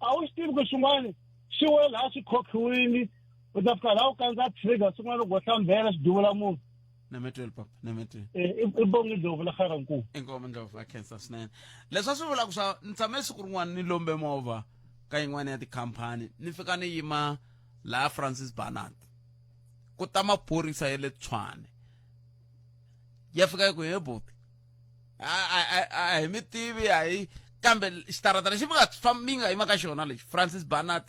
a wu swi tivi ku swin'wana swi we laha swi khokhiwini u ta fika laha u kandza trigger swin'wana loko hlambela swi duvula munhu nemetweli papa nemetweli eh, i bongi ndlovu la xarankulu inkomo ndlovu a khensa swinene leswi a swi vulaka swa ni tshame siku rin'wana ni lombe movha ka yin'wana ya tikhampani ni fika ni yima laha francis barnard ku ta maphorisa ya le tshwane ya fika yi ku he buti a hi mi tivi a hi kambe xitarata lexi mi nga mi nga yima ka xona lexi francis barnard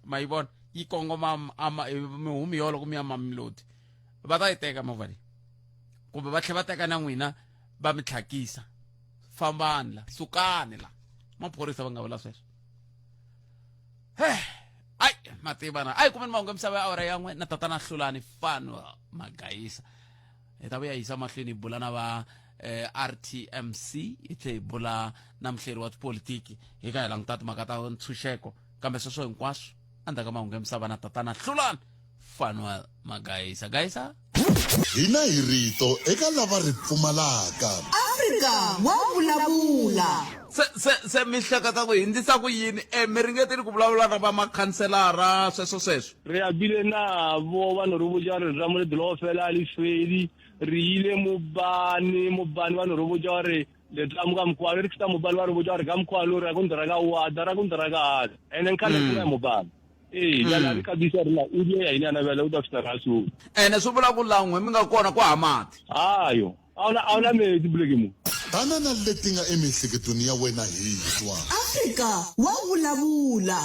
ma yi vona yi kongoma mihumi yo loko mi ya mamelodi va ta yi teka movha leyi kumbe va tlhela va teka na n'wina va mi tlhakisa fambani la sukani la maphorisa va nga vula sweswo ai mativana ai kumeni mahungu ya misava ya awara yan'we na tatana hlulani fanuel magayisa hi ta vuya yisa mahlweni hi bula na va eh, rtmc hi tlhe hi bula na muhleri wa tipolitiki hi ka hi languta timhaka ta ntshunxeko kambe sweswo hinkwaswo endzhaku ka mahungu ya misava na tatana hlulani fanuel magayisa gayisa hina hi rito eka lava ri pfumalaka Afrika wa vulavula. Se se se mi hleketa ku hindzisa ku yini e mi ringetile ku vulavula na va makhanselara sweswo sweswo re a bile nabo ba no re botša gore ra mo le fela a le fedi re ile mobane mobane ba no re botša gore le tla mo ka mokgwa re fita mobane ba re botša gore ka mokgwa lo ra go ndra ka wa ra go ndra ka a ene nkhale ku ya mobane ee jale a re kabisa rena o die ya ine ana bjale o tla fita ra so ene swi vula ku lan'we mi nga kona ku ha mati ayo a wu na metsi buleke mo tana na leti nga emiehleketweni ya wena hi twa Afrika wa vulavula.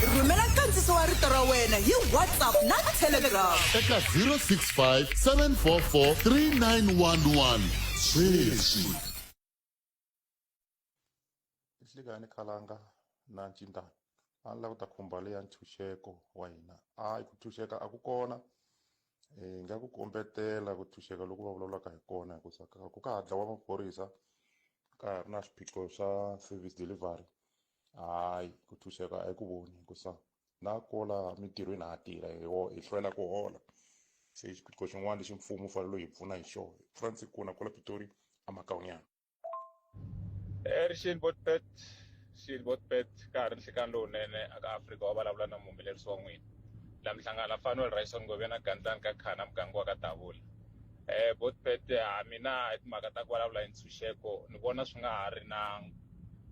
Rhumela nkandziso wa rito ra wena hi WhatsApp na Telegram. Eka 065 744 3911 sweswi. Nhlikani Khalanga na Ncindana a ni lava ku ta khumba leya ntshunxeko wa hina hayi ku ntshunxeka a ku kona hi nga ku kombetela ku ntshunxeka loku va vulavulaka hi kona hikusa ku ka ha dlawa maphorisa ka ha ri na swiphiqo swa service delivery hayi ku ntshunxeka a hi ku voni hikusa na kwala mintirhweni ha tirha hi hi hlwela ku hola se xiphiqo xin'wana lexi mfumo wu fanele hi pfuna hi xona Francis Kuna kwala Pitori a Makawunyana. Rixini Botpet Xini Botpet ka ha ri nhlikani lowunene aka Afrika wa vulavula na muhumelerisi wa n'wina la mihlangano Fanuel Ryson Govena Gandlani ka Khana muganga wa ka Davula eh Botpet ha mina hi timhaka ta ku vulavula hi ntshunxeko ni vona swi nga ha ri na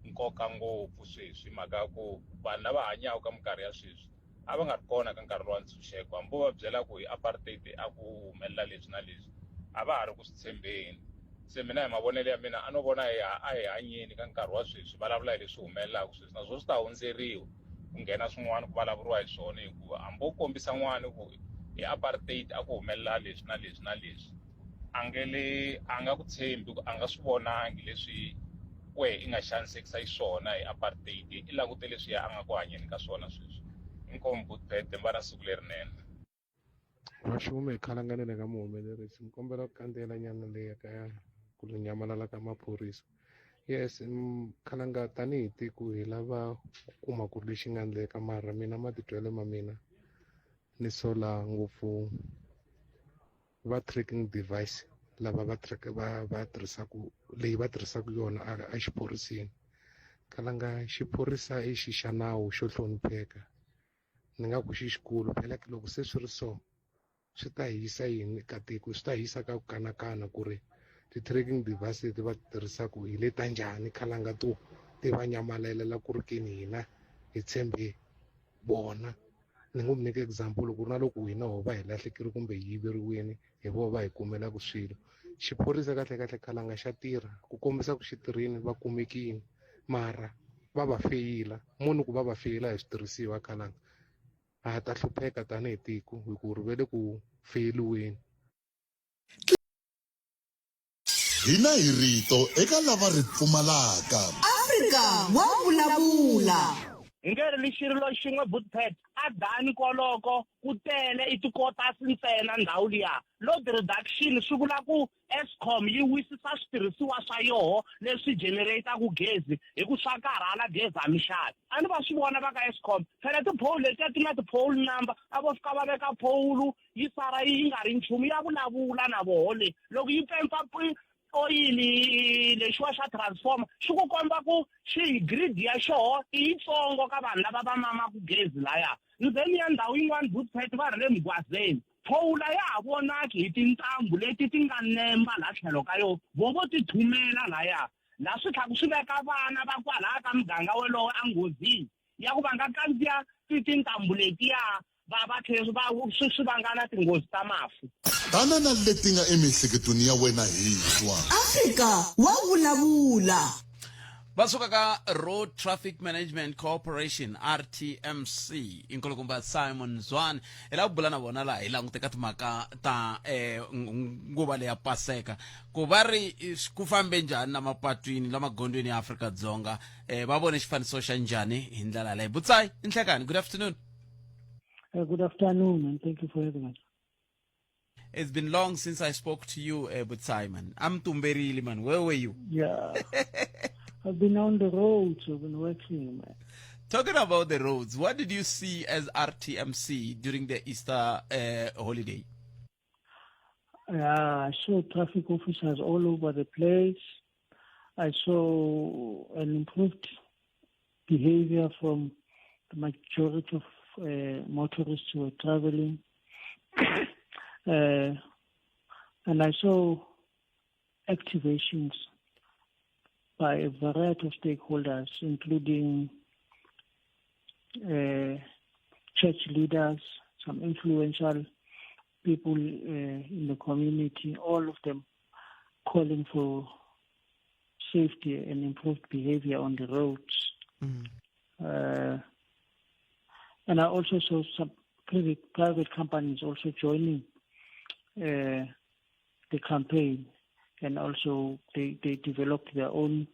nkoka ngopfu sweswi mhaka ya ku vanhu lava hanyaka ka minkarhi ya sweswi a va nga ri kona ka nkarhi lowa ntshunxeko hambi vo va byela ku hi apartheid a ku humelela leswi na leswi a va ha ri ku swi tshembeni se mina hi mavonelo ya mina a no vona hi a hi hanyeni ka nkarhi wa sweswi vulavula hi leswi humelelaka sweswi naswona swi ta hundzeriwa ku nghena swin'wana ku vulavuriwa hi swona hikuva hambi wo kombisa n'wana ku hi apartheid a ku humelela leswi na leswi na leswi a nge le a nga ku tshembi ku a nga swi vonangi leswi wehe i nga xanisekisa xiswona hi apartheid i langute leswiya a nga ku hanyeni ka swona sweswi inkomu butbete va na siku lerinene Maxume hi khalanganeni ka muhumelerisi ni kombela ku kandziyela nyana leyi ka ku nyamalala ka maphorisa yes khalanga tanihi tiko hi lava ku kuma ku ri lexi nga endleka mara mina matitwelo ma mina ni sola ngopfu va tracking device lava va va va tirhisaku leyi va tirhisaka yona a exiphoriseni khalanga xiphorisa i xi xa nawu xo hlonipheka ni nga ku xi xikulu phela loko se swi ri so swi ta hi yisa yini ka tiko swi ta hi yisa ka ku kanakana ku ri ti-tracking device leti va ti tirhisaka hi le ta njhani khalanga to ti va nyamalelela ku ri keni hina hi tshembe vona ni ngo mi nyika example ku ri na loko hina ho va hi lahlekile kumbe hi yiveriwini hi voho va hi kumelaka swilo xiphorisa kahle kahle khalanga xa tirha ku kombisa ku xi tirhini va kumekini mara va va feyila munhu ku va va feyila hi switirhisiwa khalanga ha ta hlupheka tanihi tiko hi ku ri ve le ku feyiliweni Hina hi rito eka lava ri pfumalaka. Afrika wa vulavula. Hi nge ri ni xirilo xin'we Bootpad a Dani koloko ku tele i tikotasi ntsena ndhawu liya. Load reduction swi vula ku Eskom yi wisisa switirhisiwa swa yoho leswi generate-aku gezi hi ku swa karhala gezi a mi xavi. A ni va swi vona va ka Eskom phela ti-pole letiya ti na ti-pole number a vo fika va veka pole yi sala yi nga ri nchumu ya vulavula na voho le loko yi pempa oyili lexiwa xa transformer xi ku komba ku xi grid ya xoho i yitsongo ka vanhu lava va mamaku gezi laya ndzeni ya ndhawu yin'wana bootpet va ri le mugwazeni phowula ya ha vonaki hi tintambu leti ti nga nemba laha tlhelo ka yo vo vo ti thumela laya laha swi tlhaku swi veka vana va kwalaya ka muganga wolowo enghozini ya ku va nga kandziya ti tintambu letiya va va tlhela va swi swi vanga na tinghozi ta mafu. Tana na leti nga emiehleketweni ya wena hi twa. Afrika wa vulavula. Va suka ka Road Traffic Management Corporation RTMC i nkulukumba Simon Zwane hi lava ku bula na vona laha hi langute ka timhaka ta eh, nguva leya paseka ku va ri ku fambe njhani la mapatwini la magondzweni ya Afrika-Dzonga eh, va vone xifaniso xa njhani hi ndlela leyi Butsai Nhlekani good afternoon. Good afternoon, and thank you for having us. It's been long since I spoke to you, Butsai, man. I'm tumberili, man. Where were you? Yeah. I've been on the roads. I've been working, man. Talking about the roads, what did you see as RTMC during the Easter holiday? Yeah, I saw traffic officers all over the place. I saw an improved behavior from the majority of motorists who were traveling. And I saw activations by a variety of stakeholders, including church leaders, some influential people in the community, all of them calling for safety and improved behavior on the roads. And I also saw some private companies also joining the campaign, and also they developed their own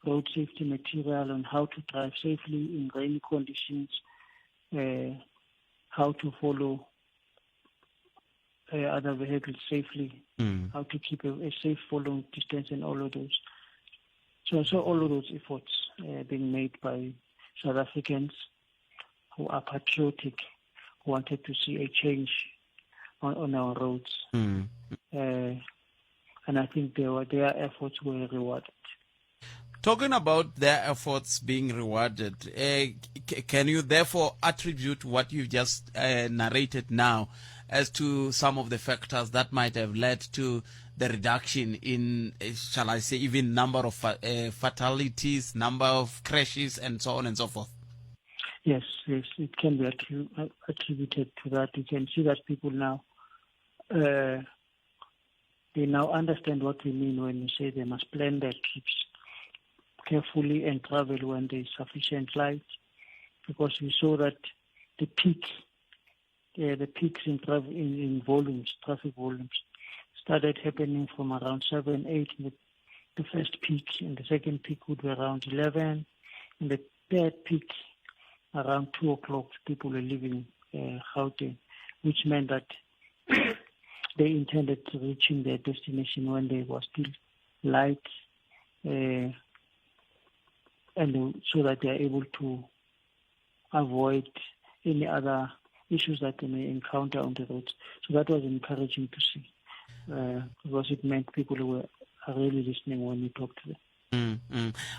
road safety material on how to drive safely in rainy conditions, how to follow other vehicles safely, how to keep a safe following distance and all of those. So I saw all of those efforts being made by South Africans who are patriotic, who wanted to see a change on our roads. And I think their efforts were rewarded. Talking about their efforts being rewarded, can you therefore attribute what you've just narrated now as to some of the factors that might have led to the reduction in, shall I say, even number of fatalities, number of crashes, and so on and so forth? Yes, yes, it can be attributed to that. You can see that people now, they now understand what we mean when we say they must plan their trips carefully and travel when there is sufficient light, because we saw that the peak, the peaks in, in volumes, traffic volumes, started happening from around 7, 8, the first peak, and the second peak would be around 11, and the third peak around 2 o'clock, people were leaving Gauteng, which meant that they intended to reaching their destination when they were still light, and so that they are able to avoid any other issues that they may encounter on the roads. So that was encouraging to see. Because it meant people were really listening when you talk to them.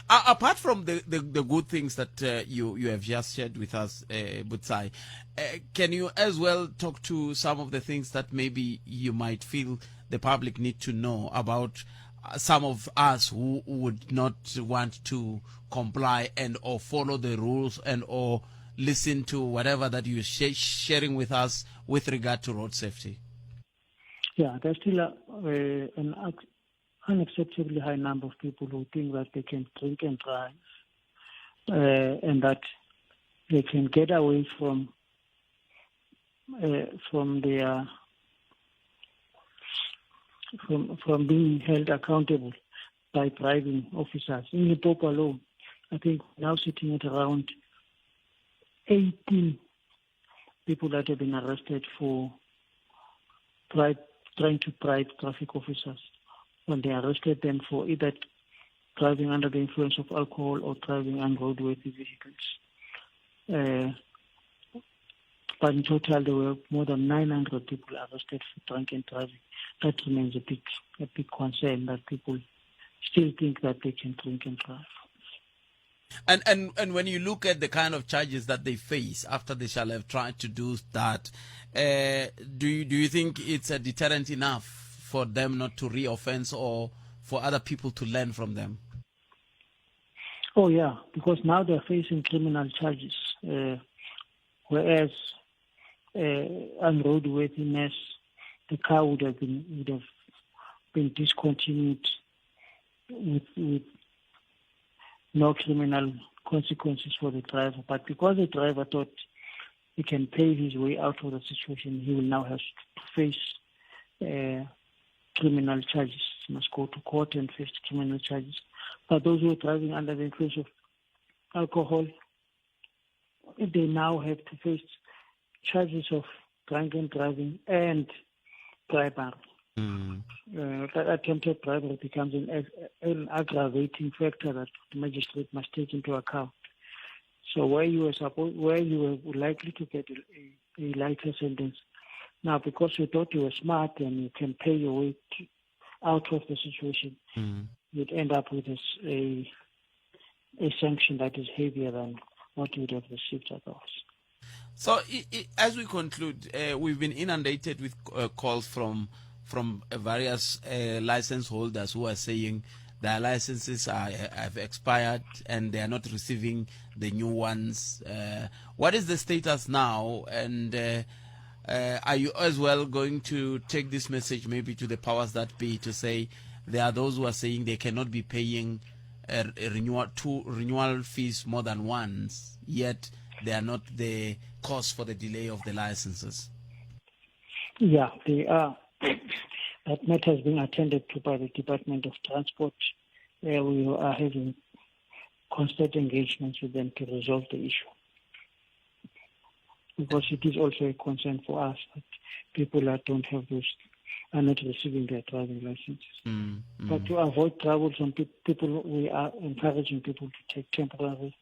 Apart from the good things that you have just shared with us, Butsai, can you as well talk to some of the things that maybe you might feel the public need to know about some of us who would not want to comply and or follow the rules and or listen to whatever that you're sharing with us with regard to road safety? Yeah, there's still an unacceptably high number of people who think that they can drink and drive, and that they can get away from being held accountable by driving officers. In Limpopo alone, I think now sitting at around 18 people that have been arrested for trying to bribe traffic officers, when they arrested them for either driving under the influence of alcohol or driving unroadworthy vehicles. But in total, there were more than 900 people arrested for drunken driving. That remains a big concern, that people still think that they can drink and drive. And when you look at the kind of charges that they face after they shall have tried to do that, do you think it's a deterrent enough for them not to re-offense or for other people to learn from them? Oh yeah, because now they're facing criminal charges, whereas unroadworthiness, the car would have been discontinued with no criminal consequences for the driver. But because the driver thought he can pay his way out of the situation, he will now have to face criminal charges. He must go to court and face criminal charges. But those who are driving under the influence of alcohol, they now have to face charges of drunken driving and bribery. That attempted bribery becomes an aggravating factor that the magistrate must take into account. So where you were likely to get a lighter sentence, now because you thought you were smart and you can pay your way out of the situation, you'd end up with a sanction that is heavier than what you would have received otherwise. So as we conclude, we've been inundated with calls from various license holders who are saying their licenses have expired and they are not receiving the new ones. What is the status now? And are you as well going to take this message maybe to the powers that be to say there are those who are saying they cannot be paying two renewal fees more than once, yet they are not the cause for the delay of the licenses? Yeah, they are. That matter has been attended to by the Department of Transport. We are having constant engagements with them to resolve the issue, because it is also a concern for us that people that don't have those are not receiving their driving licenses. But to avoid trouble from people, we are encouraging people to take temporary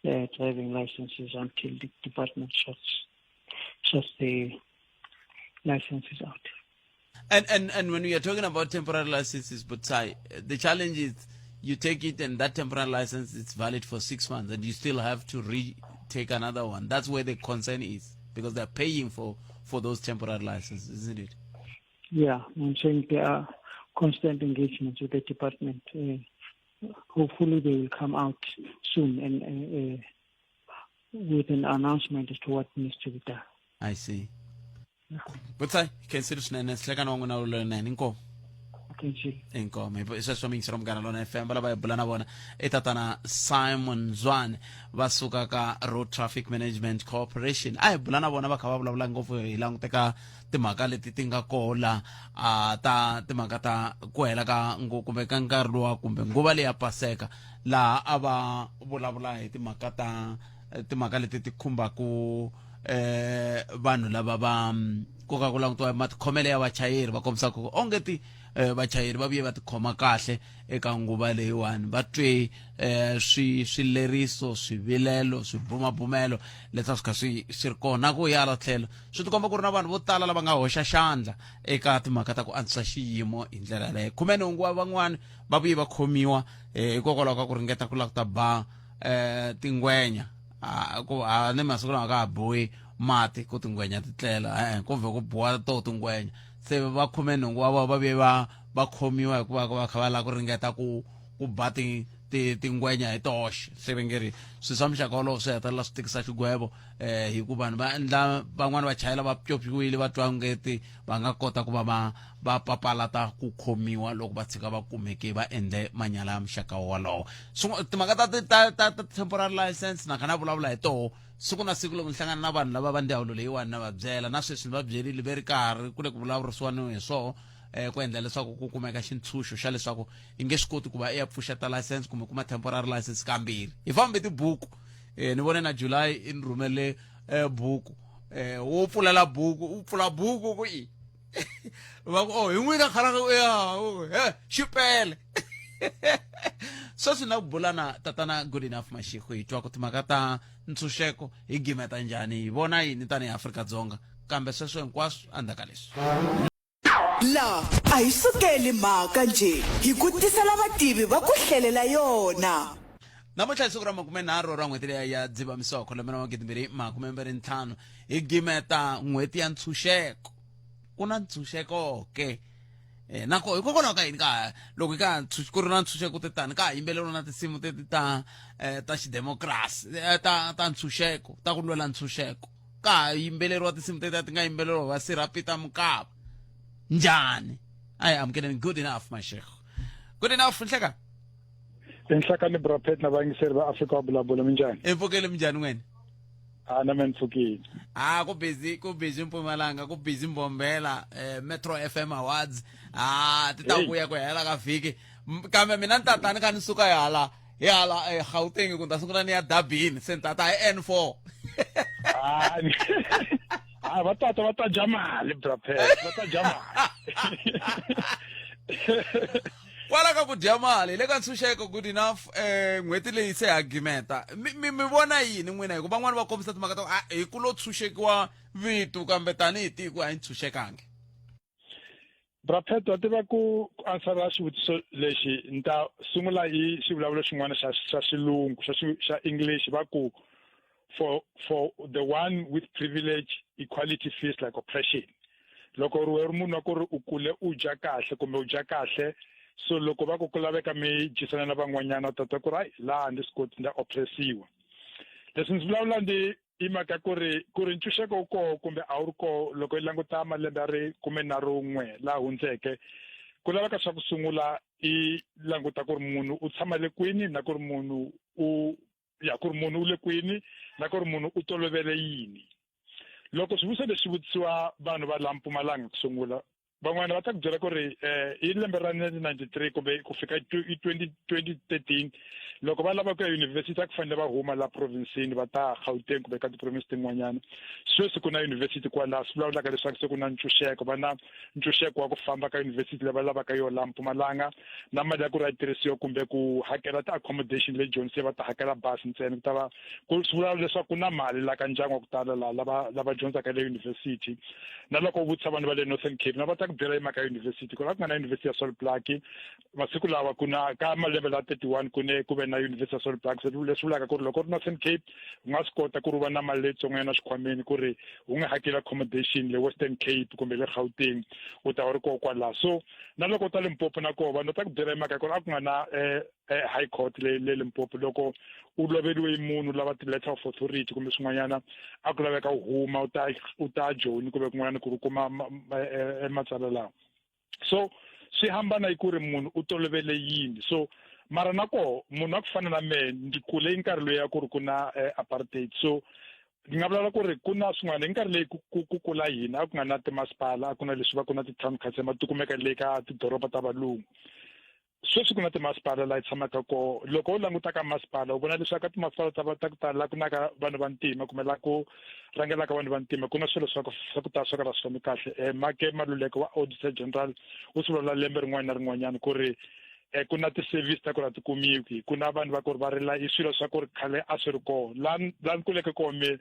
driving licenses until the department sorts the licenses out. And when we are talking about temporary licenses, Butsai, the challenge is you take it and that temporary license is valid for 6 months and you still have to retake another one. That's where the concern is, because they're paying for those temporary licenses, isn't it? Yeah, I'm saying there are constant engagements with the department. Hopefully they will come out soon and with an announcement as to what needs to be done. I see. Butsai, khensile swinene nhlekani wa n'wina lowunene inkomu. Inkomu hi sweswo miyingiselo Munghana Lona FM va lava hi bula na vona i tatana Simon Zwane va suka ka Road Traffic Management Corporation. A hi bula na vona va kha va vulavula ngopfu hi languteka timhaka leti ti nga koho la ta timhaka ta ku hela ka kumbe ka nkarhi luwa kumbe nguva leyi ya paseka laha a va vulavula hi timhaka ta timhaka leti ti khumbaku vanhu lava va ku ka ku langutiwa matikhomelo ya vachayeri va kombisa ku onge ti eh, vachayeri va vuye va tikhoma kahle eka nguva leyiwani va twe eh, swi swileriso swivilelo swibumabumelo leswi a swi kha swi swi ri kona ku ya hala tlhelo swi tikomba ku ri na vanhu vo tala lava nga hoxa xandla eka timhaka ta ku antswisa xiyimo hi ndlela yaleyo khumenhungu wa van'wani va vuye va khomiwa eh, hikokwalaho ka ku ringeta ku lava ku ta ba eh, tingwenya Ah, ku a ni masiku lawa ka ha bohi mati ku tingwenya ti tlela e-e ku vhe ku boha to tingwenya se va khumenhungu wa vona va vuye va va khomiwa hikuva va kha va lava ku ringeta ku ku ba ti ti tingwenya hi toxe se va nge ri swilo swa muxaka wolowo swi hetelela swi tikisa xigwevo eh hi ku vanhu va endla van'wani va chayela va pyopyiwile va twa ngeti va nga kota ku va va va papalata ku khomiwa loko va tshika va kumeke va endle manyala ya muxaka wolowo timhaka ta ta ta ta temporary license na kha na vulavula hi toho siku na siku loko ni hlangana na vanhu lava va ndzawulo leyiwani na va byela na sweswi ni va byerile ve ri karhi ku le ku vulavurisiwani hi swoho eh ku endla leswaku ku kumeka xintshunxo xa leswaku i nge swi koti ku va i ya pfuxeta license kumbe kuma temporary license kambirhi hi fambe tibuku eh ni vone na July i ni rhumele eh buku eh wo pfulela buku u pfula buku ku i va ku oh hi n'wina khalanga ya he xipele sweswi na ku bula na tatana good enough mashiko hi twa ku timhaka ta ntshunxeko hi gimeta njhani hi vona yini tanihi Afrika-Dzonga kambe sweswo hinkwaswo endzhaku ka leswi La a hi sukeli mhaka njhe, hi ku tisela vativi va ku hlelela yona. Namuntlha hi siku ra makumenharhu ra n'hweti leya ya Dzivamisoko lembe ra 2025 hi gimeta n'hweti ya ntshunxeko. Ku na ntshunxeko ke? Eh, nako hikokwalaho ka yini ka loko ka ku ri na ntshunxeko te tani ka ha yimbeleriwa na tinsimu teti ta eh, ta xidemokirasi eh, ta ta ntshunxeko ta ku lwela ntshunxeko ka ha yimbeleriwa tinsimu teti a ti nga yimbeleriwa va Sir Peter Mokaba njhani a hi amukeleni good enough mashego good enough nhleka Enhlakani Brapet na vayingiseri va Afrika wa vulavula minjhani? I pfukile minjhani n'wene? A na mina pfukile. Ah ku busy ku busy Mpumalanga ku busy Mbombela eh, Metro FM Awards ah ti ta vuya ku hela ka vhiki kambe mina ni tata ni kha ni suka hala hi hala eh, Gauteng ku ni ta sungula ni ya Durban se ni tata hi N4 Ah, ah va tata va ta dya mali Brapet va ta dya mali. Kwala ka ku dya mali hi le ka ntshunxeko good enough eh n'hweti leyi se ha gimeta mi mi mi vona yini n'wina hikuva van'wani va kombisa timhaka ta ku a hi ku lo tshunxekiwa vito kambe tanihi tiko a hi ntshunxekangi Bra Pat wa tiva ku ku answera xivutiso lexi ni ta sungula hi xivulavulo xin'wana xa xa xilungu xa xa English va ku for for the one with privilege equality feels like oppression loko ri ri munhu wa ku ri u kule u dya kahle kumbe u dya kahle so loko va ku ku laveka mi dyisana na van'wanyana u ta twa ku ri hayi laha a ndzi swi koti ndza oppressiwa leswi ndzi vulavula ndi i mhaka ku ri ku ri ntshunxeko wu koho kumbe a wu ri koho loko i languta malembe ya ri khumenharhu n'we laha hundzeke ku laveka swa ku sungula i languta ku ri munhu u tshama le kwini na ku ri munhu u ya ku ri munhu u le kwini na ku ri munhu u tolovele yini loko swivutiso leswi vutisiwa vanhu va laha Mpumalanga ku sungula van'wana va ta ku byela ku ri um hi lembe ra 1993 kumbe ku fika i 2013 loko va lava ku ya yunivhesiti a ku fanele va huma laha provinsini va ta Gauteng kumbe ka tiprovinsi tin'wanyana sweswi ku na yunivhesiti kwalaho swi vulavulaka leswaku se ku na ntshunxeko va na ntshunxeko wa ku famba ka yunivhesiti leyi va lavaka yona laha Mpumalanga na mali ya ku ri a yi tirhisiwa kumbe ku hakela ti-accommodation le Joni se va ta hakela bazi ntsena ku ta va ku swi vula leswaku ku na mali la ka ndyangu wa ku tala laha lava lava dyondzaka le yunivhesiti na loko u vutisa vanhu va le Northern Cape na va ta ku byela hi mhaka ya yunivhesiti ku la ku nga na yunivhesiti ya Sol Plaatje masiku lawa ku na ka malembe la 31 ku ne ku ve na yunivhesiti ya Sol Plaatje leswi vulaka ku ri loko u ri Northern Cape u nga swi kota ku ri u va na mali leyitsongonyana xikhwameni ku ri u nga hakeli accommodation le Western Cape kumbe le Gauteng u ta va ri koho kwalaho so na loko u ta Limpopo na koho vanhu va ta ku byela hi mhaka ya ku ri a ku nga na um high court le le Limpopo loko u loveriwe hi munhu lava ti-letter of authority kumbe swin'wanyana a ku laveka u huma u ta u ta Joni kumbe kun'wanyana ku ri u kuma matsalwa lawa so swi hambana hi ku ri munhu u tolovele yini so mara na koho munhu wa ku fana na mehe ndzi kule hi nkarhi loyi ya ku ri ku na apartheid so ndzi nga vulavula ku ri ku na swin'wana hi nkarhi leyi ku ku kula hina a ku nga na timasipala a ku na leswi va ku na ti-town council ma ti kumeka le ka tidoroba ta valungu. Sweswi ku na timasipala laha hi tshamaka koho. Loko u languta ka masipala u vona leswaku ka timasipala ta ta ku tala la ku na ka vanhu va ntima kumbe la ku rhangelaka vanhu va ntima ku na swilo swa ku swa ku tala swo ka swi fambi kahle. Make Maluleke wa Auditor General u swi vulavula lembe rin'wana na rin'wanyana ku ri ku na ti-service ta ku ri a ti kumiwi, ku na vanhu va ku ri va rila hi swilo swa ku ri khale a swi ri koho. La la ni kuleke koho me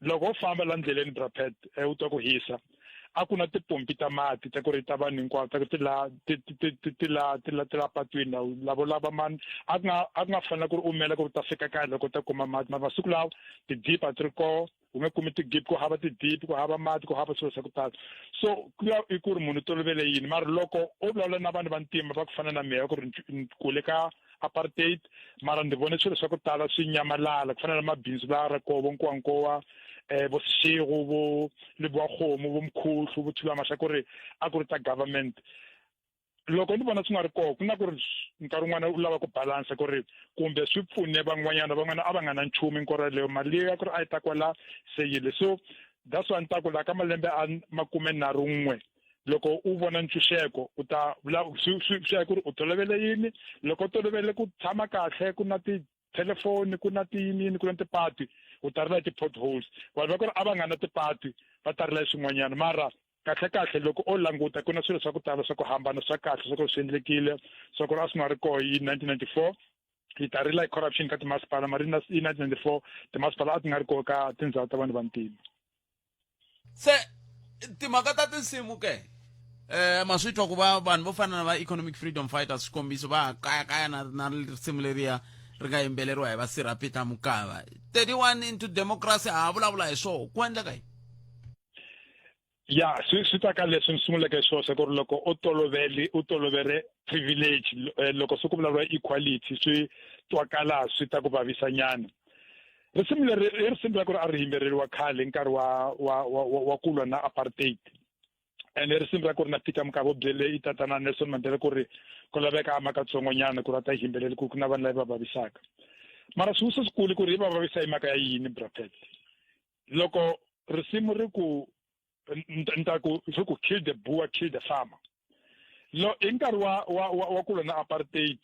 loko u famba la ndleleni bra Pat u twa ku hisa a ku na tipompi ta mati ta ku ri ta vanhu hinkwavo ta ku ti la ti ti ti ti ti la ti la ti la patwini lawo lavo lava mani a ku nga a ku nga fanela ku ri u mela ku ri u ta fika kaya loko u ta kuma mati mara masiku lawa ti-deep a ti ri koho u nge kumi ti-gip ku hava ti-deep ku hava mati ku hava swilo swa ku tala so ku ya i ku ri munhu u tolovele yini mara loko u vulavula na vanhu va ntima va ku fana na mehe ku ri ni kule ka apartheid mara ndzi vone swilo swa ku tala swi nyamalala ku fana na mabindzu la ra koho vo nkowankowa vo Seshego vo Lebowakgomo vo Mkhuhlu vo Thulamaxa ku ri a ku ri ta government loko ni vona swi nga ri koho ku na ku ri nkarhi wun'wana u lava ku balansa ku ri kumbe swi pfune van'wanyana van'wana a va nga na nchumu hinkwayo yaleyo mali leyi ya ku ri a yi ta kwala se yile so that's why ni ta ku laha ka malembe a 31 loko u vona ntshunxeko u ta vula swi swi swi ya ku ri u tolovele yini loko u tolovele ku tshama kahle ku na tithelefoni ku na tiyinini ku na tipati u ta rila hi ti-potholes vanhu va ku ri a va nga na tipati va ta rila hi swin'wanyana mara kahle kahle loko o languta ku na swilo swa ku tala swa ku hambana swa kahle swa ku swi endlekile swa ku ri a swi nga ri koho hi 1994 hi ta rila hi corruption ka timasipala mara hi 1994 timasipala a ti nga ri koho ka tindhawu ta vanhu va ntima Se timhaka ta tinsimu ke ma swi twa ku va vanhu vo fana na va economic freedom fighters xikombiso va kayakaya na na risimu leriya ri nga yimbeleriwa hi va Sir Peter Mokaba 31 into democracy ha vulavula hi swoho ku endleka yini? Ya swi swi ta ka leswi ni sunguleke swona ku ri loko u tolovele u tolovele privilege loko se ku vulavuriwa equality swi twakala swi ta ku vavisa nyana. Risimu leri i risimu ra ku ri a ri yimbeleriwa khale hi nkarhi wa wa wa wa ku lwa na apartheid ene risimu ra ku ri na Peter Mokaba u byele i tatana Nelson Mandela ku ri ku laveka a makatsongonyana ku ri a ta yimbeleli ku ku na vanhu lava va vavisaka mara swivutiso swikulu ku ri yi va vavisa hi mhaka ya yini bra Pat loko risimu ri ku ni ta ku ri ku kill the boer kill the farmer lo hi nkarhi wa wa wa, wa ku lwa na apartheid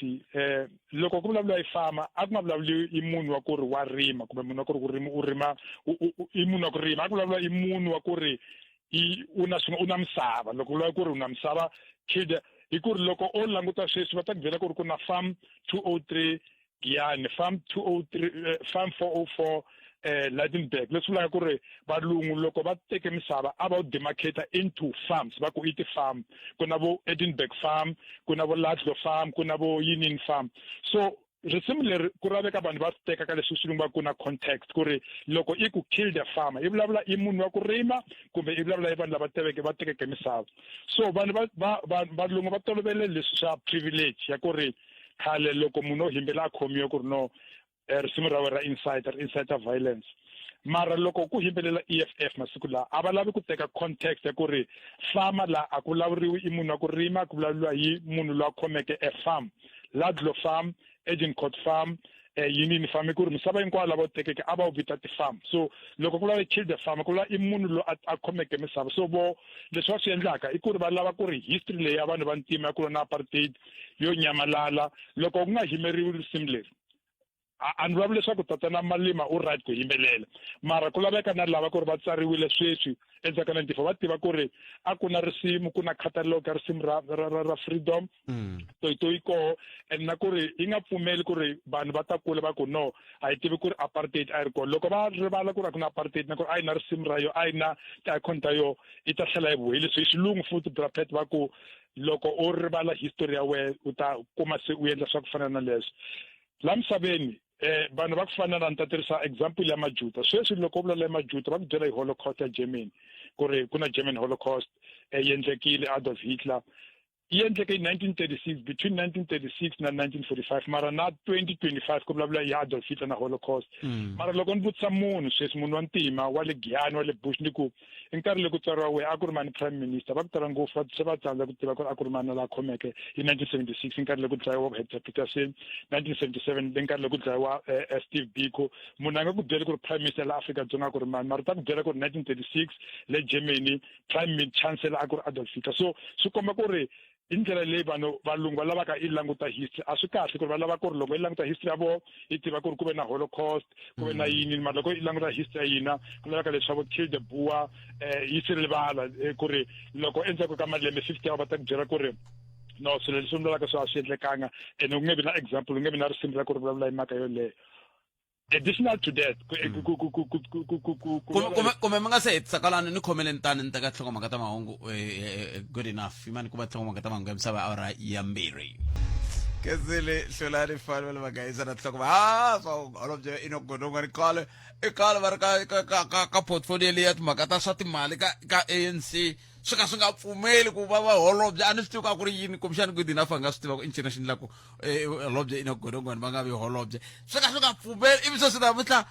loko ku vulavuriwa hi farmer a ku nga vulavuli i munhu wa ku ri wa rima kumbe munhu wa ku ri ku rima u rima i munhu wa ku rima a ku vulavuriwa i munhu wa ku ri i u na swin'we u na misava loko vulavula ku ri u na misava kill the hi ku ri loko o languta sweswi va ta ku byela ku ri ku na farm 203 Giyani farm 203 farm 404 Lydenburg leswi vulaka ku ri valungu loko va teke misava a va wu demarcate into farms va ku i ti-farm ku na vo Edinburgh farm ku na vo Ludlow farm ku na vo yinini farm so risimu leri ku laveka vanhu va swi teka ka leswi xilungu va ku na context ku ri loko i ku kill the farmer i vulavula i munhu wa ku rima kumbe i vulavula hi vanhu lava teveke va tekeke misava so vanhu va va va valungu va tolovele leswi swa privilege ya ku ri khale loko munhu o himbela a khomiwa ku ri no risimu ra wena ra incite ri incite violence mara loko ku himbelela EFF masiku lawa a va lavi ku teka context ya ku ri farmer la a ku vulavuriwi i munhu wa ku rima ku vulavuriwa hi munhu loyi a khomeke a farm Ludlow farm Agincourt farm yinini farm i ku ri misava hinkwayo lava wu tekeke a va wu vita ti-farm so loko ku vulavula kill the farmer ku vula i munhu loyi a khomeke misava so vo leswi va swi endlaka i ku ri va lava ku ri history leyi ya vanhu va ntima ya ku lwa na apartheid yo nyamalala loko ku nga himeriwi risimu leri a ni vulavuli leswaku tatana Malima u right ku yimbelela mara ku laveka na lava ku ri va tsariwile sweswi endzhaku ka 94 va tiva ku ri a ku na risimu ku na catalog ya risimu ra ra ra, ra freedom toyitoyi koho and na ku ri yi nga pfumeli ku ri vanhu va ta kula va ku no a hi tivi ku ri apartheid a yi ri kona loko va rivala ku ri a ku na apartheid na ku ri a yi na risimu ra yo a yi na ti-icon ta yo yi ta tlhela yi vuhile so hi xilungu futhi bra Pat va ku loko u rivala history ya wena u ta kuma se u endla swa ku fana na leswo la misaveni vanhu va ku fana na ni ta tirhisa example ya majuda sweswi loko u vulavula hi majuda va ku byela hi holocaust ya Germany ku ri ku na German holocaust yi endlekile Adolf Hitler yi endleke hi 1936 between 1936 na 1945 mara na 2025 ku vulavula hi Adolf Hitler na holocaust mara loko ni vutisa munhu sweswi munhu wa ntima wa le Giyani wa le Bush ni ku i nkarhi loku tswariwa wehe a ku ri mani prime minister va ku tala ngopfu va se va tsandza ku tiva ku ri a ku ri mani la khomeke hi 1976 i nkarhi loku dlayiwa Hector Peterson 1977 i nkarhi loku dlayiwa Steve Biko munhu a nga ku byeli ku ri prime minister la Afrika-Dzonga a ku ri mani mara u ta ku byela ku ri 1936 le Germany prime chancellor a ku ri Adolf Hitler so swi komba ku ri i ndlela leyi vanhu valungu va lavaka i languta history a swi kahle ku ri va lava ku ri loko i languta history ya vona i tiva ku ri ku ve na holocaust ku ve na mm. yini mara loko i languta history ya hina ku laveka leswaku kill the boer um yi swi rivala eh, ku ri loko endzhaku ka malembe 50 ya va ta ku byela ku ri no swilo leswi vulaka swi a swi endlekanga ene ku nge vi na example ku nge vi na risimu ra ku ri vulavula hi mhaka yoleyo additional to that hmm. kumbe mi nga se hetisa kwalano ni khomeleni tani ni teka nhlokomhaka ta mahungu eh, eh, eh, good enough yimani ku va nhlokomhaka ta mahungu ya misava awara ya mbirhi kezile hlulani fani va le vagayisa na nhloko ha swa holobye inogodongwani khale i khale va ri ka ka ka ka ka portfolio leyi ya timhaka ta swa timali ka ka ANC swi ka swi nga pfumeli ku va va holobye a ni swi tivi ku a ku ri yini kumbexani good enough a nga swi tiva ku i ncini xi endlaku eh, holobye inock godongwana va nga vi holobye swi ka swi nga pfumeli ivi sweswi namuntlha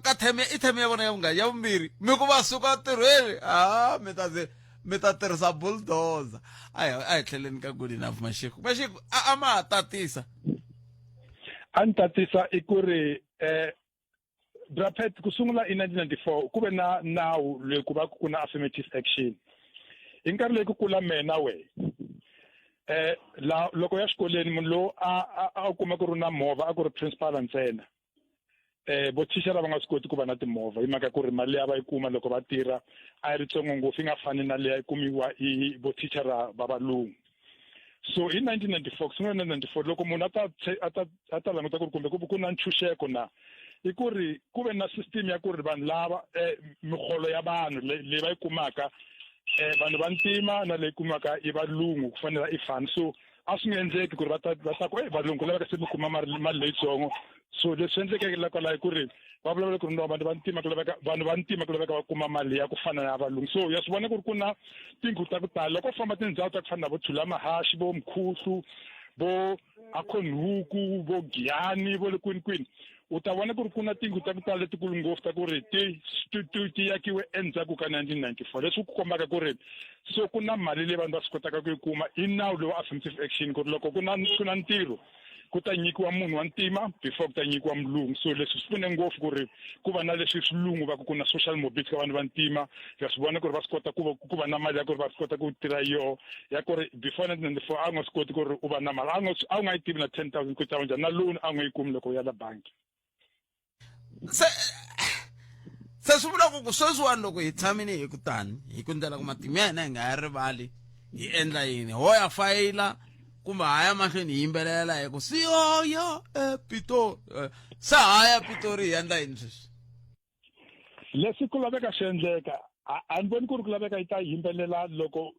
ka theme i theme ya vona ya vungani ya vumbirhi mi ku va suka ntirhweni a mi ta ze mi ta tirhisa bulldozer a hi a hi tlheleni ka good enough mashiko mashiko a a ma ha tatisa a ni tatisa i ku ri um Brapet ku sungula in 1994 ku ve na nawu loyi ku va ku na affirmative action hi nkarhi leyi ku kula mehe na wehe eh la loko ya xikolweni munhu lowu a a kuma ku ri na movha a ku ri principal ntsena eh vo thichara va nga swi koti ku va na timovha hi mhaka ku ri mali leyi a va yi kuma loko va tirha a yi ri tsongo ngopfu yi nga fani na leyi a yi kumiwa hi vo thichara va valungu so hi 1994 ku sungula 1994 loko munhu a ta a ta a ta languta ku ri kumbe ku ku na ntshunxeko na i ku ri ku ve na system ya ku ri vanhu lava eh, miholo ya vanhu leyi va yi kumaka eh, vanhu va ntima na leyi kumaka i valungu ku fanela i fani so a swi nga endleki ku ri va ta va ta ku e valungu laveka se mi kuma mali leyitsongo so leswi endlekeke la kwalaho i ku ri va vulavula ku ri no vanhu va ntima ku laveka vanhu va ntima ku laveka va kuma mali ya ku fana na valungu so ya swi vona ku ri ku na tindlu ta ku tala loko u famba tindhawu ta ku fana na vo Thulamahashe vo Mkhuhlu vo Acornhoek vo Giyani vo le kwini kwini u ta vona ku ri ku na tindlu ta ku tala letikulu ngopfu ta ku ri ti ti ti yakiwe endzhaku ka 1994 leswi ku kombaka ku ri so ku na mali leyi vanhu va swi kotaka ku yi kuma i nawu lowu affirmative action ku ri loko ku na ku na ntirho ku ta nyikiwa munhu wa ntima before ku ta nyikiwa mulungu so leswi swi pfune ngopfu ku ri ku va na leswi swilungu va ku ku na social mobility ka vanhu va ntima ya swi vona ku ri va swi kota ku va ku va na mali ya ku ri va swi kota ku tirha yoho ya ku ri before 1994 a wu nga swi koti ku ri u va na mali a wu nga yi tivi na 10,000 ku ta va njhani na loan a wu nga yi kumi loko u ya la bangi se se swi vula ku ku sweswiwani loko hi tshamile hi ku tani hi ku ndlela ku matimu ya hina hi nga ya rivali hi endla yini ho ya fayila kumbe ha ya mahlweni hi yimbelela hi ku siyoyo epitori eh, se ha ya pitori hi endla yini sweswi Leswi ku laveka swi endleka a a ni voni ku ri ku laveka yi ta yimbelela loko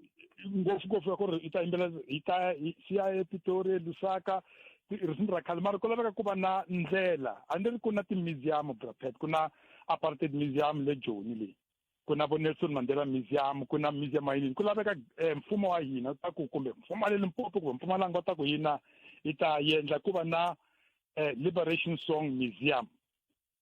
ngopfungopfu ya ku ri yi ta yimbelela yi ta siya ePitori eLusaka risimu ra khale mara ku laveka ku va na ndlela a ni ri ku na ti-museum bra Pat ku na apartheid museum le Joni le ku na vo Nelson Mandela museum ku na museum ya yini ku laveka eh, mfumo wa hina ta ku kumbe mfumo wa le Limpopo kumbe Mpumalanga wa ta ku hina yi ta endla ku va na eh, liberation song museum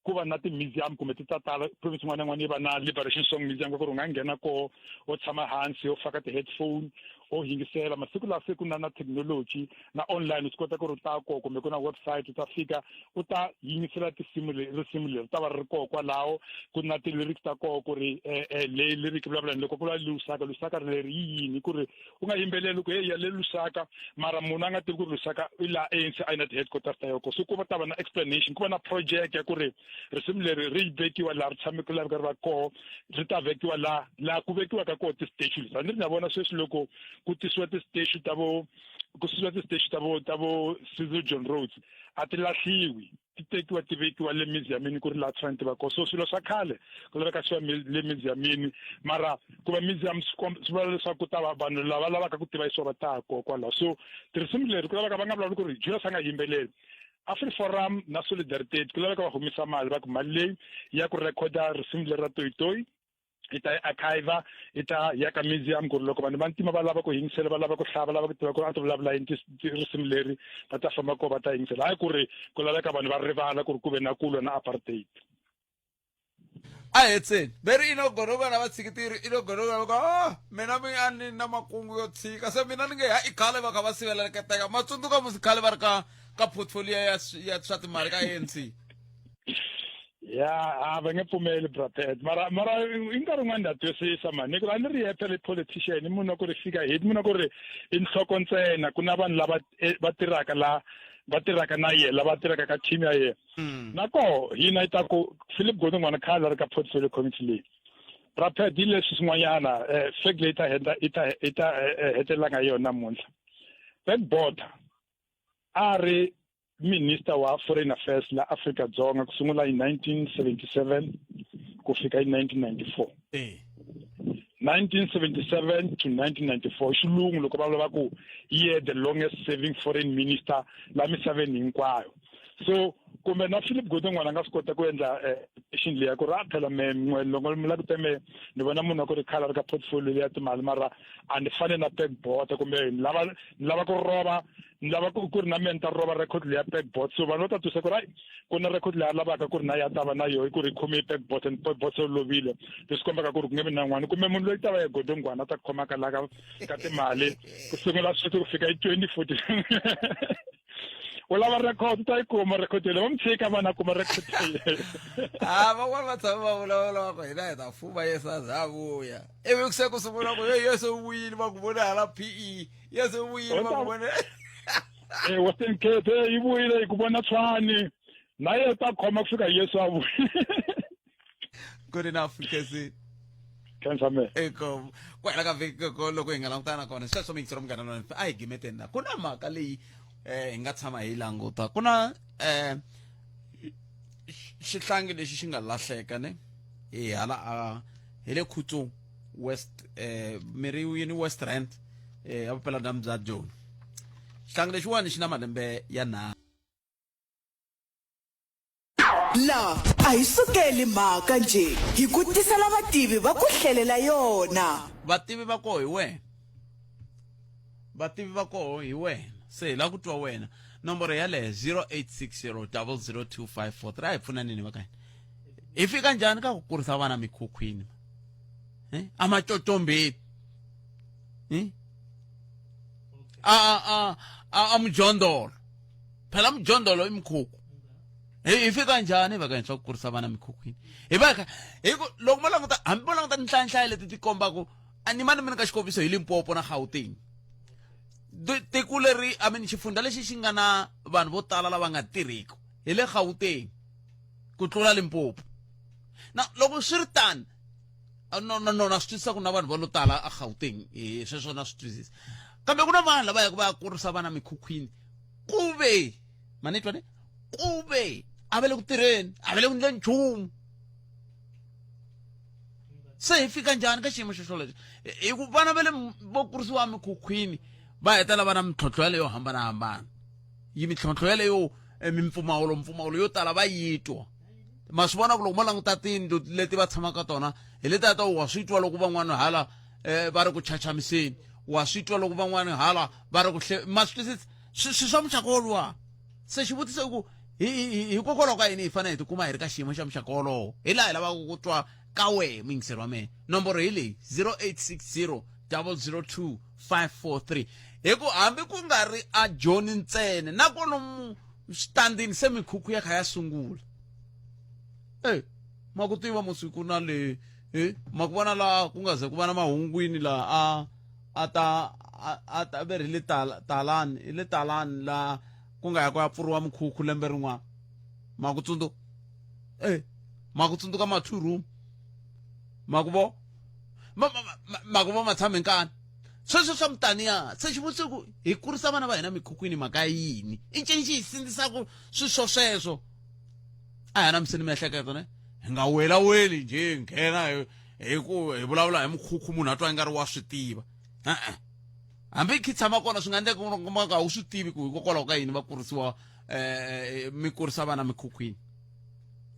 ku va na ti-museum kumbe ti ta tala province yin'wana na yin'wana yi va na liberation song museum ka ku ri u nga nghena koho u tshama hansi u faka ti-headphone u yingisela masiku lawa se ku na na technology na online u swi kota ku ri u ta koho kumbe ku na website u ta fika u ta yingisela tinsimu risimu leri ta va ri ri koho kwalaho ku na ti-lyrics ta koho ku ri eh, eh, leyi lyric vulavula loko ku vula lusaka lusaka leri yi yini ku ri u nga yimbeleli ku heyi ya le Lusaka mara munhu a nga tivi ku ri Lusaka i laha ANC a yi na ti-headquarters ta yoko so ku va ta va na explanation ku va na project ya ku ri risimu leri ri vekiwa laha ri tshame ku laveka ri va koho ri ta vekiwa laha laha ku vekiwaka koho ti-statue leti a ni ri na vona sweswi loko ku tisiwa ti-statue ta vo ku susiwa ti-statue ta vo ta vo Cecil John Rhodes a ti lahliwi ti tekiwa ti vekiwa le museumini ku ri laha ti fanele ti va kona so swilo swa khale ku laveka swi va le museumini mara ku va museum swi vula leswaku ku ta va vanhu lava lavaka ku tiva hi swona va ta koho kwalaho so tinsimu leri ku laveka va nga vulavuli ku ri Julius a nga yimbeleli AfriForum na Solidariteit ku laveka va humesa mali va ku mali leyi ya ku rhekhoda risimu leri ra toyitoyi hi ta yi archive hi ta ya ka museum ku ri loko vanhu va ntima va lava ku yingisela va lava ku hlaya va lava ku tiva ku ri a ti vulavula yini risimu leri va ta famba kona va ta yingisela hayi ku ri ku laveka vanhu va rivala ku ri ku ve na ku lwa na apartheid a hetseni ve ri inogonogona va tshikitiri inogonogona va ku ah mina mi a ni na makungu yo tshika se mina ni nge ha i khale va kha va siveleketeka ma tsundzuka musi khale va ri ka ka portfolio ya ya swa timali ka ANC Ya, a va nge pfumeli brapet. Mara mara i nkarhi wun'wana ndza twisisa mani. Hikuva a ni ri yehe phela i politician, i munhu wa ku ri fika hi munhu wa ku ri i nhloko ntsena, ku na vanhu lava eh, va tirhaka la va tirhaka na yena, lava tirhaka ka team ya yena. Na koho hina yi ta ku Philip Godongwana khale a ri ka portfolio committee leyi. Brapet hi leswi swin'wanyana eh, flag leyi ta heta yi ta yi ta eh, eh, hetelela nga yona namuntlha. Back border a ri minister wa foreign affairs la Afrika Dzonga ku sungula hi 1977 ku fika hi 1994. Eh. 1977 to 1994 xilungu loko va vula va ku ye the longest serving foreign minister la misaveni hinkwayo so kumbe na Philip Godongwana a nga swi kota ku endla eh, leya ku ri a phela me n'we loko mi la ku teme ni vona munhu wa ku ri khale a ri ka portfolio leya timali mara a ni fani na Peg Bota kumbe ni lava ni lava ku rova ni lava ku ku ri na mehe ni ta rova record leya Peg Bot so vanhu va ta twisa ku ri hayi ku na record leyi a lavaka ku ri na ya ta va na yoho ku ri khome Peg Bot and Peg Bot se lovile leswi kombaka ku ri ku nge vi na n'wana kumbe munhu loyi ta va ya Godongwana a ta khomaka la ka ka timali ku sungula sweswi ku fika hi 2040 u lava record u ta yi kuma record leyi va mi tshika vana kuma record leyi a van'wana va tshama va vulavula va ku hina hi ta fuma yesu a za a vuya ivi ku se ku sungula ku hey yesu u vuyile va ku vone hala pe yesu u vuyile va ku vone Eh, Western Cape eh, yi vuyile hi ku vona tshwani na yena ta khoma ku fika yesu a vuya good enough Nkesi khensa me eko ku hela ka vhiki ko loko hi nga langutana na kona sweswo mi yingisela munghana lonene a hi gimeteni na ku na mhaka leyi eh hi nga tshama hi languta ku na eh xihlangi lexi xi nga lahleka ne hi hala a hi le Khutsong West eh miri yini West Rand eh ya vupeladyambu bya Joni xihlangi lexiwani xi na malembe ya nharhu La a hi sukeli mhaka njhe hi ku tisela vativi va ku hlelela yona. Vativi va koho hi wena. Vativi va koho hi wena. Se hi lava ku twa wena. Nomboro yaleyo 0860 002543 a hi pfunaneni va ka hina. Hi fika njhani ka ku kurisa vana mikhukhwini? Eh? Amatshotshombeni. Eh? A a a a mujondolo. Phela mujondolo i mukhukhu. Hi hi fika njhani va ka hina swa ku kurisa vana mikhukhwini? Hi va hi ku loko mo languta hambi mo languta tinhlayanhlaya leti ti kombaka a ni mani mi nyika xikombiso hi Limpopo na Gauteng. Tiko leri I mean xifundza lexi xi nga na vanhu vo tala lava nga tirhiki hi le Gauteng ku tlula Limpopo. Na loko swi ri tano no no no na swi twisisa ku na vanhu va lo tala a Gauteng eh sweswo na swi twisisa. Kambe ku na vanhu lava yaka va ya kurisa vana mikhukhwini ku ve ma ni twa ne ku ve a va le ku tirheni a va le ku endleni nchumu se hi fika njhani ka xiyimo xo xolexo hi ku vana va le vo kurisiwa emikhukhwini va hetelela va na mintlhontlho yaleyo hambanahambana yi mintlhontlho yaleyo eh, mimpfumawulo mpfumawulo yo tala va yi twa ma swi vona ku loko mo languta tiyindlu leti va tshamaka tona hi letiya ta wa swi twa loko van'wana hala um va ri ku chachamiseni wa swi twa loko van'wana hala va ri ku hle ma swi twisisa swi swa muxaka woluwa se xivutiso i ku hikokwalaho ka yini hi fanele hi tikuma hi ri ka xiyimo xa muxaka wolowo hi laha hi lavaka ku twa ka wehe muyingiseri wa mehe nomboro hi leyi 0860 002 543 hi ku hambi ku nga ri a joni ntsena na kwalomu switandini se mikhukhu ya kha ya sungula e ma ku tiva musiku na le e ma ku vona laha ku nga ze ku va na mahungwini laha a a ta a ta ve ri le talani i le talani laha ku nga ya ku ya pfuriwa mikhukhu lembe rin'wana ma ku tsundzuka e ma ku tsundzuka ma two room ma ku vo ma ku vo ma tshame nkani sweswo swa mutaniya se xivutiso ku hi kurisa vana va hina mikhukhwini mhaka yini i ncini xi hi sindzisaka swi swo sweswo a hi anamiseni miehleketo ne hi nga welaweli njhe hi nghena hi ku hi vulavula hi mukhukhu munhu a twa ingari wa swi tiva e-e hambi khi tshama kona swi nga endleka kumaka a wu swi tivi ku hikokwalaho ka yini va kurisiwa um mi kurisa vana mikhukhwini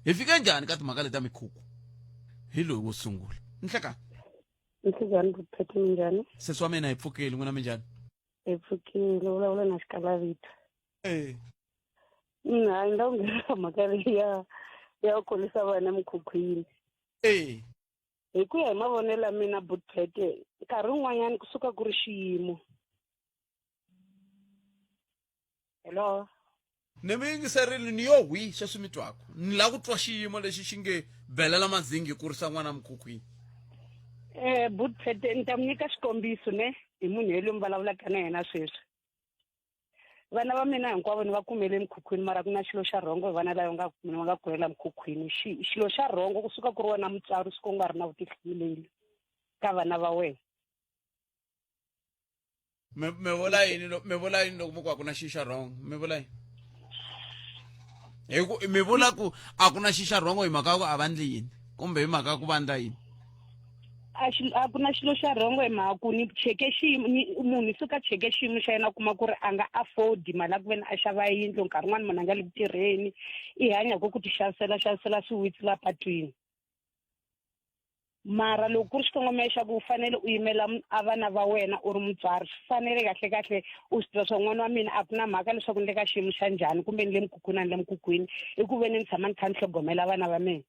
hi fike njhani ka timhaka leti ta mikhukhu hi loyi wo sungula nhlekani Nhlekani Vuphethe minjhani? Sesi wa mina hi pfukile n'wina minjhani? Hi pfukile vulavula na Xikalavita. Eh. Hayi ni lava ku mhaka leyi ya ya ku kurisa vana emikhukhwini. Eh. Hi ku ya hi mavonelo ya mina Butphete nkarhi wun'wanyana kusuka ku ri xiyimo. Hello. Ni mi yingiserile ni yo hwi sweswi mi twaka. Ni lava ku twa xiyimo lexi xi nge belela mazingi kurisa n'wana mukhukhwini. Eh but Phete ni ta mi nyika xikombiso ne hi munhu yelweyi mi vulavulaka na yena sweswi. Vana va mina hinkwavo ni va kumele emikhukhwini mara ku na xilo xa rhongo hi vana lava nga va nga kulela emikhukhwini. Xilo xa rhongo kusuka ku ri wena mutswari u suka u nga ri na vutihlamuleri ka vana va wena. Mi mi vula yini mi vula yini loko mi ku a ku na xi xa wrong mi vula yini hi ku mi vula ku a ku na xi xa wrong hi mhaka ya ku a va ndli yini kumbe hi mhaka ya ku va ndla yini a xi a ku na xilo xa rhongo hi mhaka ku ni cheke xiyimo ni munhu suka cheke xiyimo xa yena kuma ku ri a nga afford mali ya ku veni a xava yindlu nkarhi wun'wani munhu a nga le ku tirheni i hanya ku ku ti xavisela xavisela swiwitsi la patwini Mara loko ku ri xikongomelo xa ku u fanele u yimela a vana va wena u ri mutswari, swi fanele kahle-kahle u swi tiva swa n'wana wa mina a ku na mhaka leswaku ni le ka xiyimo xa njhani kumbe ni le mukhukhwini a ni le mukhukhwini, i ku ve ni ni tshama ni kha ni tlhogomela vana va mina.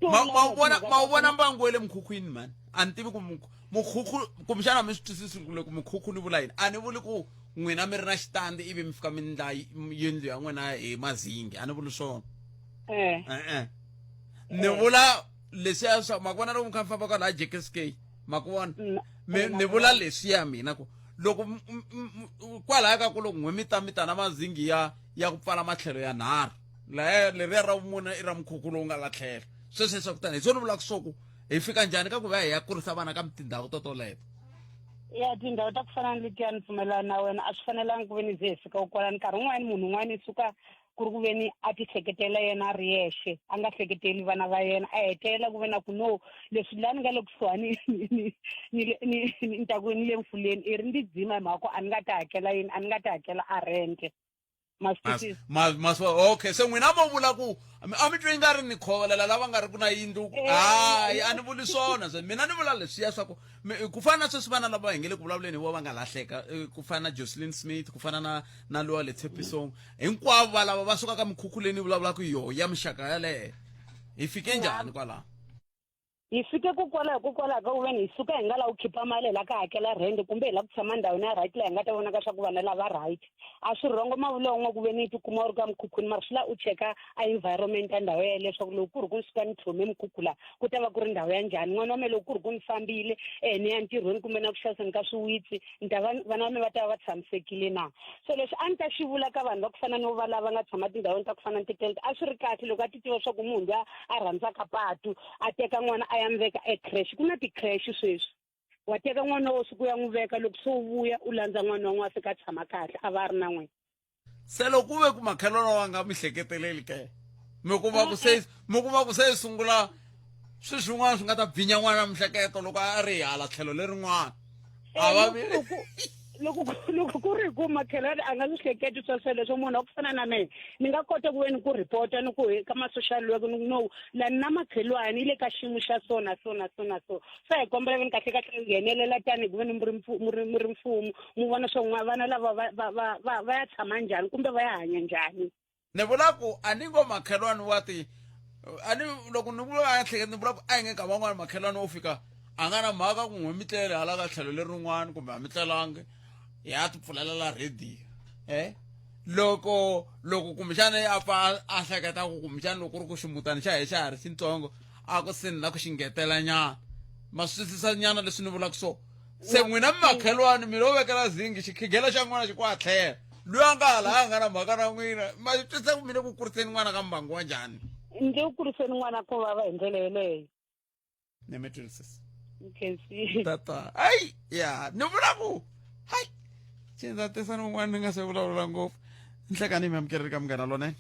Ma ma wu vona ma wu vona mbangu wa le mukhukhwini mhani a ni tivi ku mukhukhu kumbexana a mi swi twisisi ku loko mukhukhu ni vula yini a ni vuli ku n'wina mi ri na xitandi ivi mi fika mi ndla yindlu ya n'wina hi mazingi a ni vuli swona e-e ni vula leswiya swa ma ku vona loko mi kha mi famba kwalaha jksk ma ku vona mi ni vula leswiya mina ku loko kwalaya ka ku loko n'we mi ta mi ta na mazingi ya ya ku pfala matlhelo ya nharhu laya leriya ra vumune i ra mukhukhu lowu nga la tlhelo sweswo swa kutani hi swona vulaka swo ku hi fika njhani ka ku va hi ya kurisa vana ka tindhawu to toleto ya tindhawu ta ku fana na letiya ni pfumelana na wena a swi fanelangi ku ve ni ze hi fika kwalani nkarhi wun'wani munhu un'wana i suka ku ri ku ve ni a ti hleketela yena a ri yexe a nga hleketeli vana va yena a hetelela ku ve na ku no leswi la ni nga le kusuhani ni ni ta ku ni le mfuleni i ri ndzi dzima hi mhaka ku a ni nga ta hakela yini a ni nga ta hakela a rente ma swi twisisa ma swi okay se n'wina mo vula ku a mi twi nga ri ni khovelela lava nga ri ku na yindlu hayi a ni vuli swona se mina ni vula leswiya swa ku ku fana na sweswi vana lava hi nge le ku vulavuleni hi vo va nga lahleka ku fana na Jocelyn Smith ku fana na na luwa le Tshepisong hinkwavo va lava va suka ka mikhukhu leyi ni vulavulaka yoho ya mixaka yaleyo hi fike njhani kwalaho hi fike ku kwalaho hikokwalaho ka ku veni hi suka hi nga lavi ku khipa mali hi la ka hakela rent kumbe hi la ku tshama ndhawini ya right laha hi nga ta vonaka swa ku vana lava right a swi rhongo mavula wun'we ku veni i tikuma u ri ka mukhukhwini mara swi la u cheka a environment ya ndhawu yeleyo leswaku loko ku ri ku ni suka ni tlhome mukhukhu laha ku ta va ku ri ndhawu ya njhani n'wana wa mina loko ku ri ku ni fambile ni ya ntirhweni kumbe na ku xaviseni ka swiwitsi ni ta va vana va mina va ta va va tshamisekile na so leswi a ni ta xi vula ka vanhu va ku fana no va lava nga tshama tindhawini ta ku fana na ti-tent a swi ri kahle loko a ti tiva swa ku munhu luya a rhandzaka patu a teka n'wana a ya n'wi veka ecreche ku na ti-creche sweswi wa teka n'wana wo suka u ya n'wi veka loko se u vuya u landza n'wana wa n'wana a fika a tshama kahle a va a ri na n'wina se loko ku ve ku makhelwani wa nga mi hleketeleli ke mi kuma ku se mi kuma ku se yi sungula swilo swin'wana swi nga ta bvinya n'wana mihleketo loko a ri hala tlhelo lerin'wana a va vi loko loko ku ri ku makhelwani a nga swi hleketi swa sweleswo munhu wa ku fana na mina ni nga kota ku ve ni ku report-a ni ku ka ma-social work ni ku no la ni na makhelwani yi le ka xiyimo xa so na so na so na so se hi kombela ve ni kahle kahle nghenelela tanihi ku ve ni mi ri mi ri mi ri mfumo mu vona swa n'wa vana lava va va va va va ya tshama njhani kumbe va ya hanya njhani ni vula ku a ni ngo makhelwani wa ti a ni loko ni vula a hleketa ni vula ku a yi nge nkama wun'wani makhelwani wo fika a nga na mhaka ku n'we mi tlele hala ka tlhelo lerin'wani kumbe a mi tlelangi ya ti pfulela la rediyo eh loko loko kumbexana a pfa a hleketa ku kumbexana loko ku ri ku ximutana xa he xa ha ri xintsongo a ku se ni la ku xi ngetela nyana ma swi twisisa nyana leswi ni vulaka so se n'wina mi makhelwani mi lo vekela zingi xikhigelo xa n'wana xi kwa tlhela loyi a nga hala a nga na mhaka na n'wina ma swi twisisa ku mi le ku kuriseni n'wana ka mbangu wa njhani ni le ku kuriseni n'wana ku vava hi ndlela yeleyo ni mi twisisa Nkhensi. Tata ayi ya ni vula ku hayi xi tisa ni un'wana ni nga se vulavula ngopfu nhlekani mi amukeleli ka munghana lonene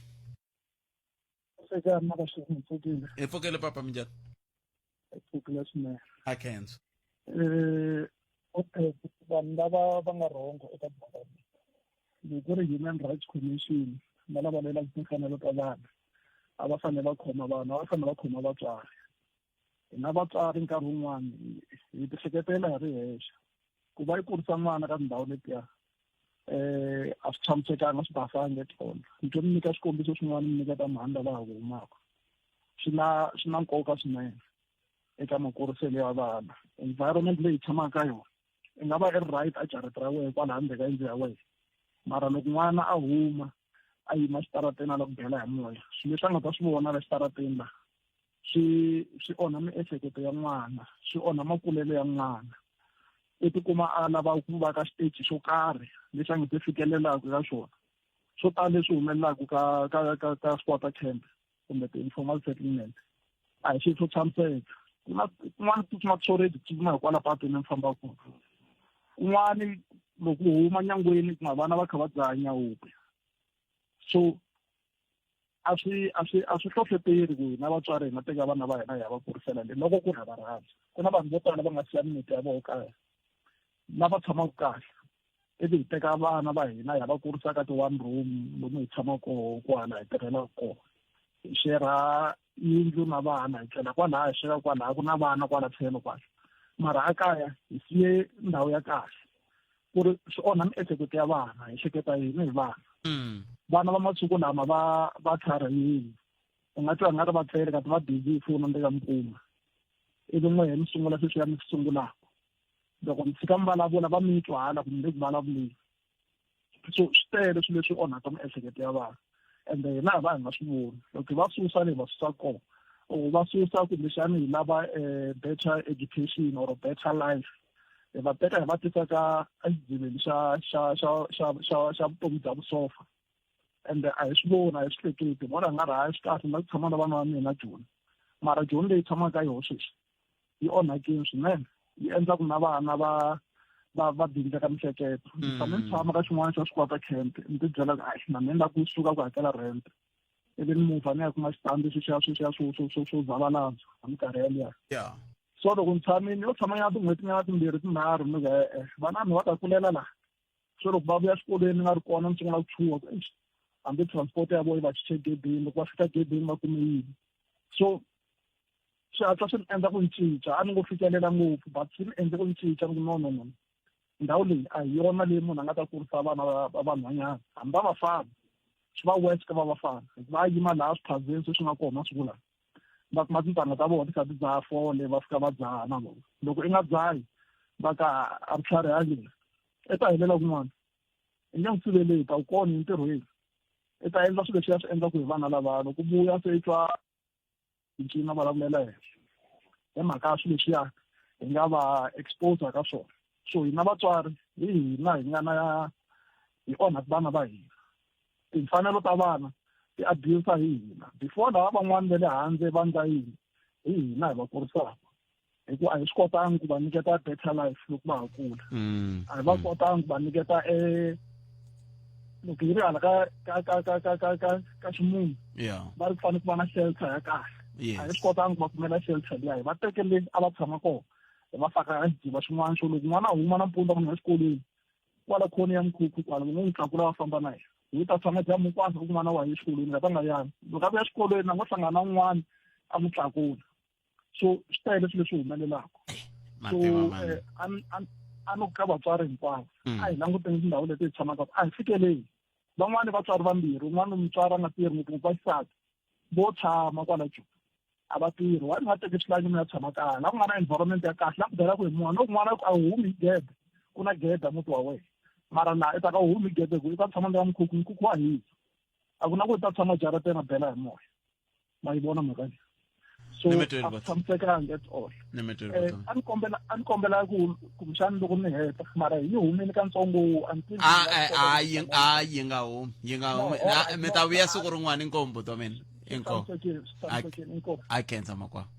Sweswi na swi pfukile. Hi pfukile papa minjhani? Hi pfukile swinene. A khensa. Eh okay vanhu lava va nga rhongo eka mhaka leyi loko ku ri human rights commission na lava lwelaka timfanelo ta vanhu a va fanele va khoma vanhu a va fanele va khoma vatswari hina vatswari nkarhi wun'wani hi tihleketela hi ri hexe ku va yi kurisa n'wana ka tindhawu letiya eh a swi tshamisekanga swi basanga at all ni to mi nyika xikombiso xin'wana mi nyiketa mhani lava ha ku humaka swi na swi na nkoka swinene eka makuriselo ya vana environment leyi tshamaka ka yona i nga va i ri right a jarata ra wena kwala handle ka yindlu ya wena mara loko n'wana a huma a yima xitarateni a la ku bela hi moya swilo leswi a nga ta swi vona la xitarateni la swi swi onha miehleketo ya n'wana swi onha makulelo ya n'wana i tikuma a lava ku va ka xiteji xo karhi lexi a nga se fikelelaka ka xona swo tala leswi humelelaka ka ka ka ka squatter camp kumbe ti-informal settlement a hi swilo swo tshamiseka ku na kun'wana tsutsuma tisoredi tsutsuma hi kwala patwini mi fambaka kona kun'wani loko u huma nyangweni kuma vana va kha va dzaha nyawupe so a swi a swi a swi hlohleteri ku hina vatswari hi nga teka vana va hina hi ya va kurisela le loko ku ri ha va rhandza ku na vanhu vo tala va nga siya mimiti ya vona kaya lava tshamaka kahle ivi hi teka vana va hina hi ya va kurisa ka ti-one room lomu hi tshamaka koho kwala hi tirhelaka kona hi xerha yindlu na vana hi tlela kwalaya hi sweka kwalaya ku na vana kwala tlhelo kwala mara a kaya hi siye ndhawu ya kahle ku ri swi onha miehleketo ya vana hi hleketa yini hi vana mm. vana va masiku lama va va tlharihile u nga twa nga ri va tlele kati va busy hi foni ndzi nga mi kuma ivi n'we mi sungula sweswiya mi swi sungulaka loko mi tshika mi vulavula va mi twa hala kumbe ku vulavuleni so swi tele swilo leswi onhaka miehleketo ya vanhu ende hina hi va hi nga swi voni loko hi va susa leyi va susa kona or va susa kumbexani hi lava um better education or better life hi va teka hi va tisa ka exidziveni xa xa xa xa xa xa vutomi bya vusofa ende a hi swi voni a hi swi hleketi vona hi nga ri hayi swi kahle na ku tshama na vana va mina joni mara joni leyi tshamaka ka yoho sweswi yi onhakile swinene yi endla ku na vana va va va bindleka mihleketo ni tshame ni tshama ka xin'wana xa swikwata camp ni ti byela ku ayi na mina ni lava kusuka ku hakela rent ivi ni muvha ni ya kuma xitandi sweswiya sweswiya swo swo swo swo zavalanza hi minkarhi yaliya so loko ni tshamile yo tshama nyana tin'hweti nyana timbirhi tinharhu ni ku e-e vana mi va ta kulela laha so loko va vuya xikolweni ni nga ri kona ni sungula ku chuha ku eish hambi transport ya vona yi va chiche gedeni loko va fika gedeni va kume yini so swi hatla swi ni endla ku ni cinca a ni ngo fikelela ngopfu but swi ni endle ku ni cinca ni ku no no no ndhawu leyi a hi yona leyi munhu a nga ta kurisa vana va vanhwanyana hambi va vafana swi va worse ka va vafana hikuva a yima laha swiphazeni se swi nga kona masiku lawa va kuma tintangha ta vona ti kha ti dzaha fole va fika va dzaha na vona loko i nga dzahi va ka a ri tlharihangi leri i ta helela kun'wana i nge n'wi siveleti a wu kona entirhweni i ta endla swilo leswi ya swi endlaku hi vana lavaya loko vuya se i twa ncina vulavulela henhla hi mhaka ya swilo leswiya hi nga va expose ka swona so hina vatswari hi hina hi nga na hi onhaka vana va hina timfanelo ta vana ti abuse hi hina before lava van'wana va le handle va ndla yini hi hina hi va kurisaka hikuva a hi swi kotangi ku va nyiketa better life loko va ha kula mm, a hi va mm. kotangi ku va nyiketa e loko yi ri hala ka ka ka ka ka ka ka ka ximunhu va ri ku fanele ku va na shelter ya kahle a hi swi kotangi ku va kumela shelter liya hi va teke le a va tshama kona hi va faka ka xidziva xin'wana xo loko n'wana a huma nampundzu a munhu exikolweni kwala khoni ya mkhukhu kwala va ngo n'wi tlakula va famba na yena hi ta tshama dyambu hinkwaswo ku n'wana wa ye exikolweni nga ta nga yangi loko a vuya exikolweni a ngo hlangana na un'wana a n'wi tlakula so swi tele swilo leswi humelelaka so eh, a no ka vatswari hinkwavo mm. a hi languteni tindhawu leti hi tshamaka a hi fikeleli van'wani vatswari vambirhi un'wana mutswari a nga tirhi ngopfungopfu va xisati vo tshama kwala joni a va tirhi wa ni nga teki swilangi mi ya tshama kaya la ku nga na environment ya kahle la ku belaka hi munhu loko n'wana a humi hi gede ku na gede muti wa wena mara laha i ta ka u humi gede ku i ta tshama ndlela mukhukhu mukhukhu wa hisa a ku na ku i ta tshama jarateni a bela hi moya ma yi vona mhaka leyi so a tshamisekanga at all eh, a ni kombela a ni kombela ku kumbexani loko ni heta mara yi humile katsongo a ni tivi a yi a yi nga humi yi nga humi mi ta vuya siku rin'wana inkomu buti wa mina inkomu a khensa makwavo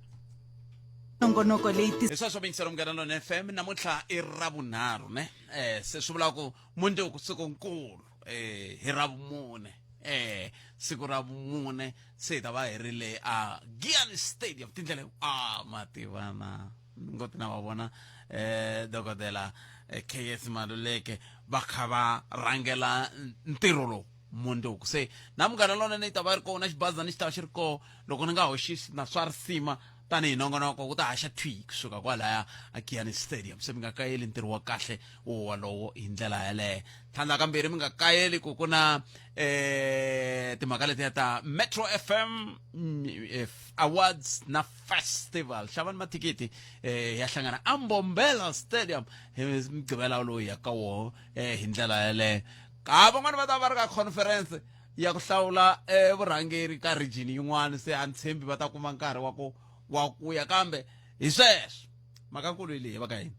nongonoko leyi hi sweswo mingiselo munghana lona fm namuntlha i ravunharhu ne eh se swi vula ku mundzuku siku nkulu eh hi ravumune eh siku ra vumune se hi ta va hi ri le a Giyani Stadium tindlela a mativana ngoti na va vona eh dokodela eh, KS Maluleke va kha va rhangela ntirho lowu mundzuku se na munghana lonene yi ta va ri kona xibazana xi ta va xi ri kona loko ni nga hoxisi na swa risima tanihi nongonoko ku ta haxa thwi kusuka kwalaya a Giyani Stadium se mi nga kayeli ntirho wa kahle wo walowo hi ndlela yaleyo tlhandla kambirhi mi nga kayeli ku ku na eh timhaka letiya ta Metro FM mm, Awards na Festival xavani mathikithi eh ya hlangana aMbombela Stadium hi mugqivela lowu ya ka woho eh hi ndlela yaleyo ka van'wani va ta va ri ka conference ya ku hlawula eh, vurhangeri ka region yin'wana se a ni tshembi va ta kuma nkarhi wa ku wa ku ya kambe hi sweswo mhakankulu hi leyi va ka hina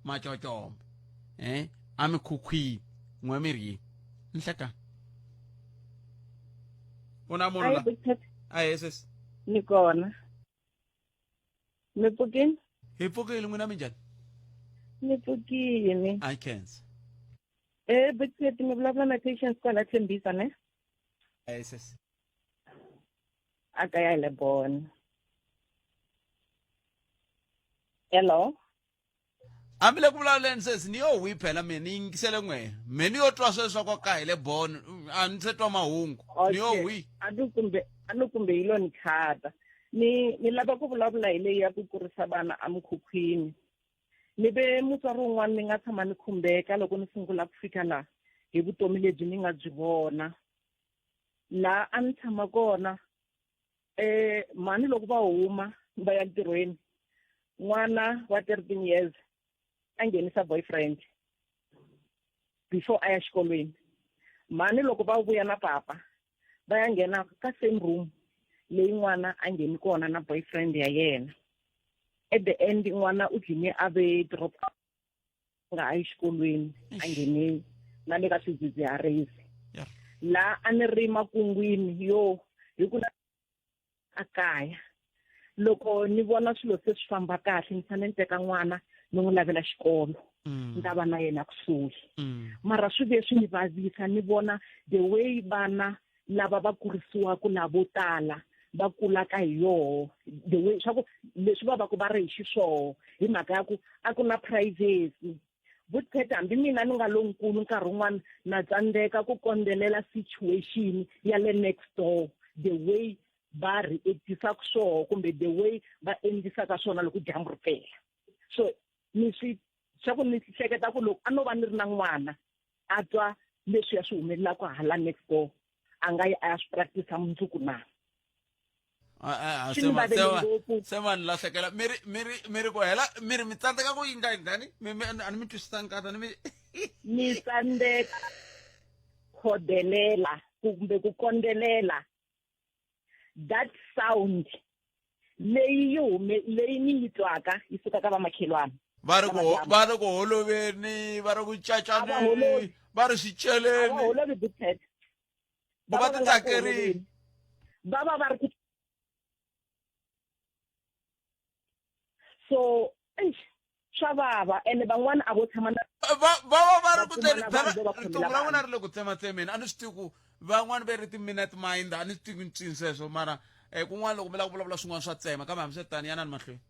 macocombe eh a mikhukhwini n'we mi ri yini nhlekani u na munhu la ahe sesi ni kona mi pfukini hi pfukile n'wina minjhani ni pfukini i khensa eh Big mi vulavula na Patience kwala Tembisa ne ahe sesi a kaya hi le Bona hello hambi le ku vulavuleni sesi ni yo wi phela mina ni yingisele n'we me ni yo twa sweswo swa ka hi le bon a ni se twa mahungu ni yo wi a ni kumbe a ni kumbe yi lo ni khata ni ni lava ku vulavula hi leyi ya ku kurisa vana emikhukhwini ni ve mutswari wun'wana ni nga tshama ni khumbeka loko ni sungula ku fika laha hi vutomi lebyi ni nga byi vona laha a ni tshama kona eh mhani loko va huma va ya ntirhweni n'wana wa 13 years a nghenisa boyfriend before a ya xikolweni mhani loko va vuya na papa va ya nghena ka same room leyi n'wana a ngheni kona na boyfriend ya yena at the end n'wana u dlime a ve drop nga ha yi xikolweni a nghene na le ka swidzidziharisi laha a ni ri makungwini yo hi ku a kaya loko ni vona swilo se swi famba kahle ni fanele ni teka n'wana ni n'wi lavela xikolo ni ta va na yena kusuhi mara swi ve swi ni vavisa ni vona the way vana lava va kurisiwaka lavo tala va kulaka hi yoho the way swa ku leswi va va ku va ri hi xiswoho hi mhaka ya ku a ku na privacy vutpheta hambi mina ni nga lonkulu nkarhi wun'wana na tsandzeka ku kondzelela situation ya le next door the way va reactisaka swoho kumbe the way va endlisaka swona loko dyambu ri pela so ni swi swa ku ni hleketa ku loko a no va ni ri na n'wana a twa leswi ya swi humelelaka hala next door a nga yi a ya swi practice mundzuku na se va ni lahlekela mi ri mi ri mi ri ku hela mi ri mi tsandzeka ku yindla njhani a ni mi twisisanga kahle ni mi mi tsandzeka khodelela kumbe ku kondzelela that sound leyi yi hume leyi ni yi twaka yi suka ka vamakhelwana va ri ku va ri ku holoveni va ri ku cacaneni va ri swiceleni holovi buthet va ti tsakerini va va va ri ku so eish swa vava ene van'wana a vo tshama na va va va va ri ku tleni phela riqingho ra n'wina ri le ku tsematsemeni a ni swi tivi ku van'wani ve ri ti-minute mind a ni swi tivi ncini sweswo mara um kun'wana loko mi lava ku vulavula swin'wana swa tsema kambe hambi swi tani yanani mahlweni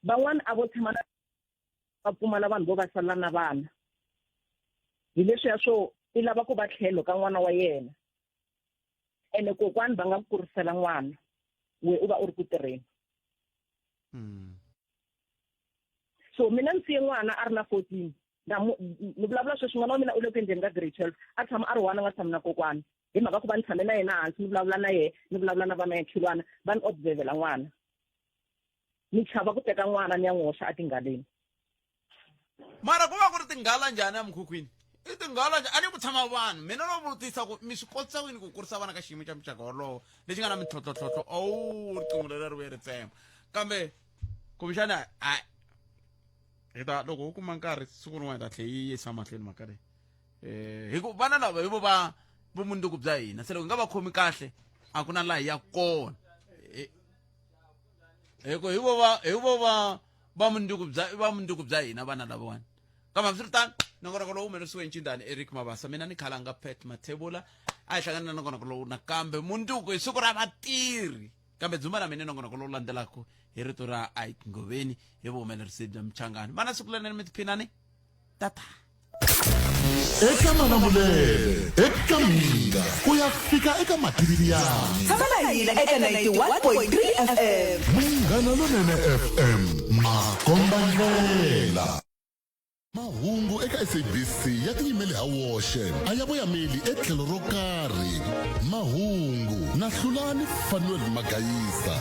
van'wana a vo tshama na va pfumala vanhu vo va sala na vana hi leswiya swo i lava ku va tlhelo ka n'wana wa yena ene kokwani va nga ku kurisela n'wana we u va u ri ku tirheni so mina ni siye n'wana a ri na 14 na ni vulavula sweswi n'wana wa mina u le ku endleni ka grade 12 a tshama a ri one a nga tshami na kokwana hi mhaka ku va ni tshame na yena hansi ni vulavula na yehe ni vulavula na vana ya khilwana va ni observela n'wana ni chava ku teka n'wana ni ya n'wi hoxa etinghaleni mara ku va ku ri tinghala njhani emikhukhwini i tinghala njhani a ni ku tshama vanhu mina no vutisa ku mi swi kotisa ku yini ku kurisa vana ka xiyimo xa muxaka wolowo lexi nga na mintlhontlhontlhontlho owu riqingho leri ri vuye ri tsema kambe kumbexana a hi ta loko u kuma nkarhi siku rin'wana hi ta tlhe yi yisa mahlweni mhaka leyi um hi ku vana lava hi vo va vumundzuku bya hina se loko hi nga va khomi kahle a ku na laha hi ya kona hi ku hi vo va hi vo va va mundzuku bya va mundzuku bya hina vana lavawani kambe hambiswiritano nongonoko lowu humelerisiwe ncindani eric mabasa mina ni khalanga pet mathebula a hi hlangana na nongonoko lowu nakambe mundzuku hi siku ra vatirhi kambe dzumba na mina nongonoko lowu landzelaka hi rito ra ike ngoveni hi vuhumelerisi bya mchangani vana siku lerinene mi tiphinani tata eka malamulele eka mhinga ku ya fika eka matiriyani tshama na hina eka 91.3 fm munghana lonene fm makombandlela mahungu eka sabc ya tiyimele ha woxe a ya voyameli etlhelo ro karhi mahungu na hlulani fanuel magayisa.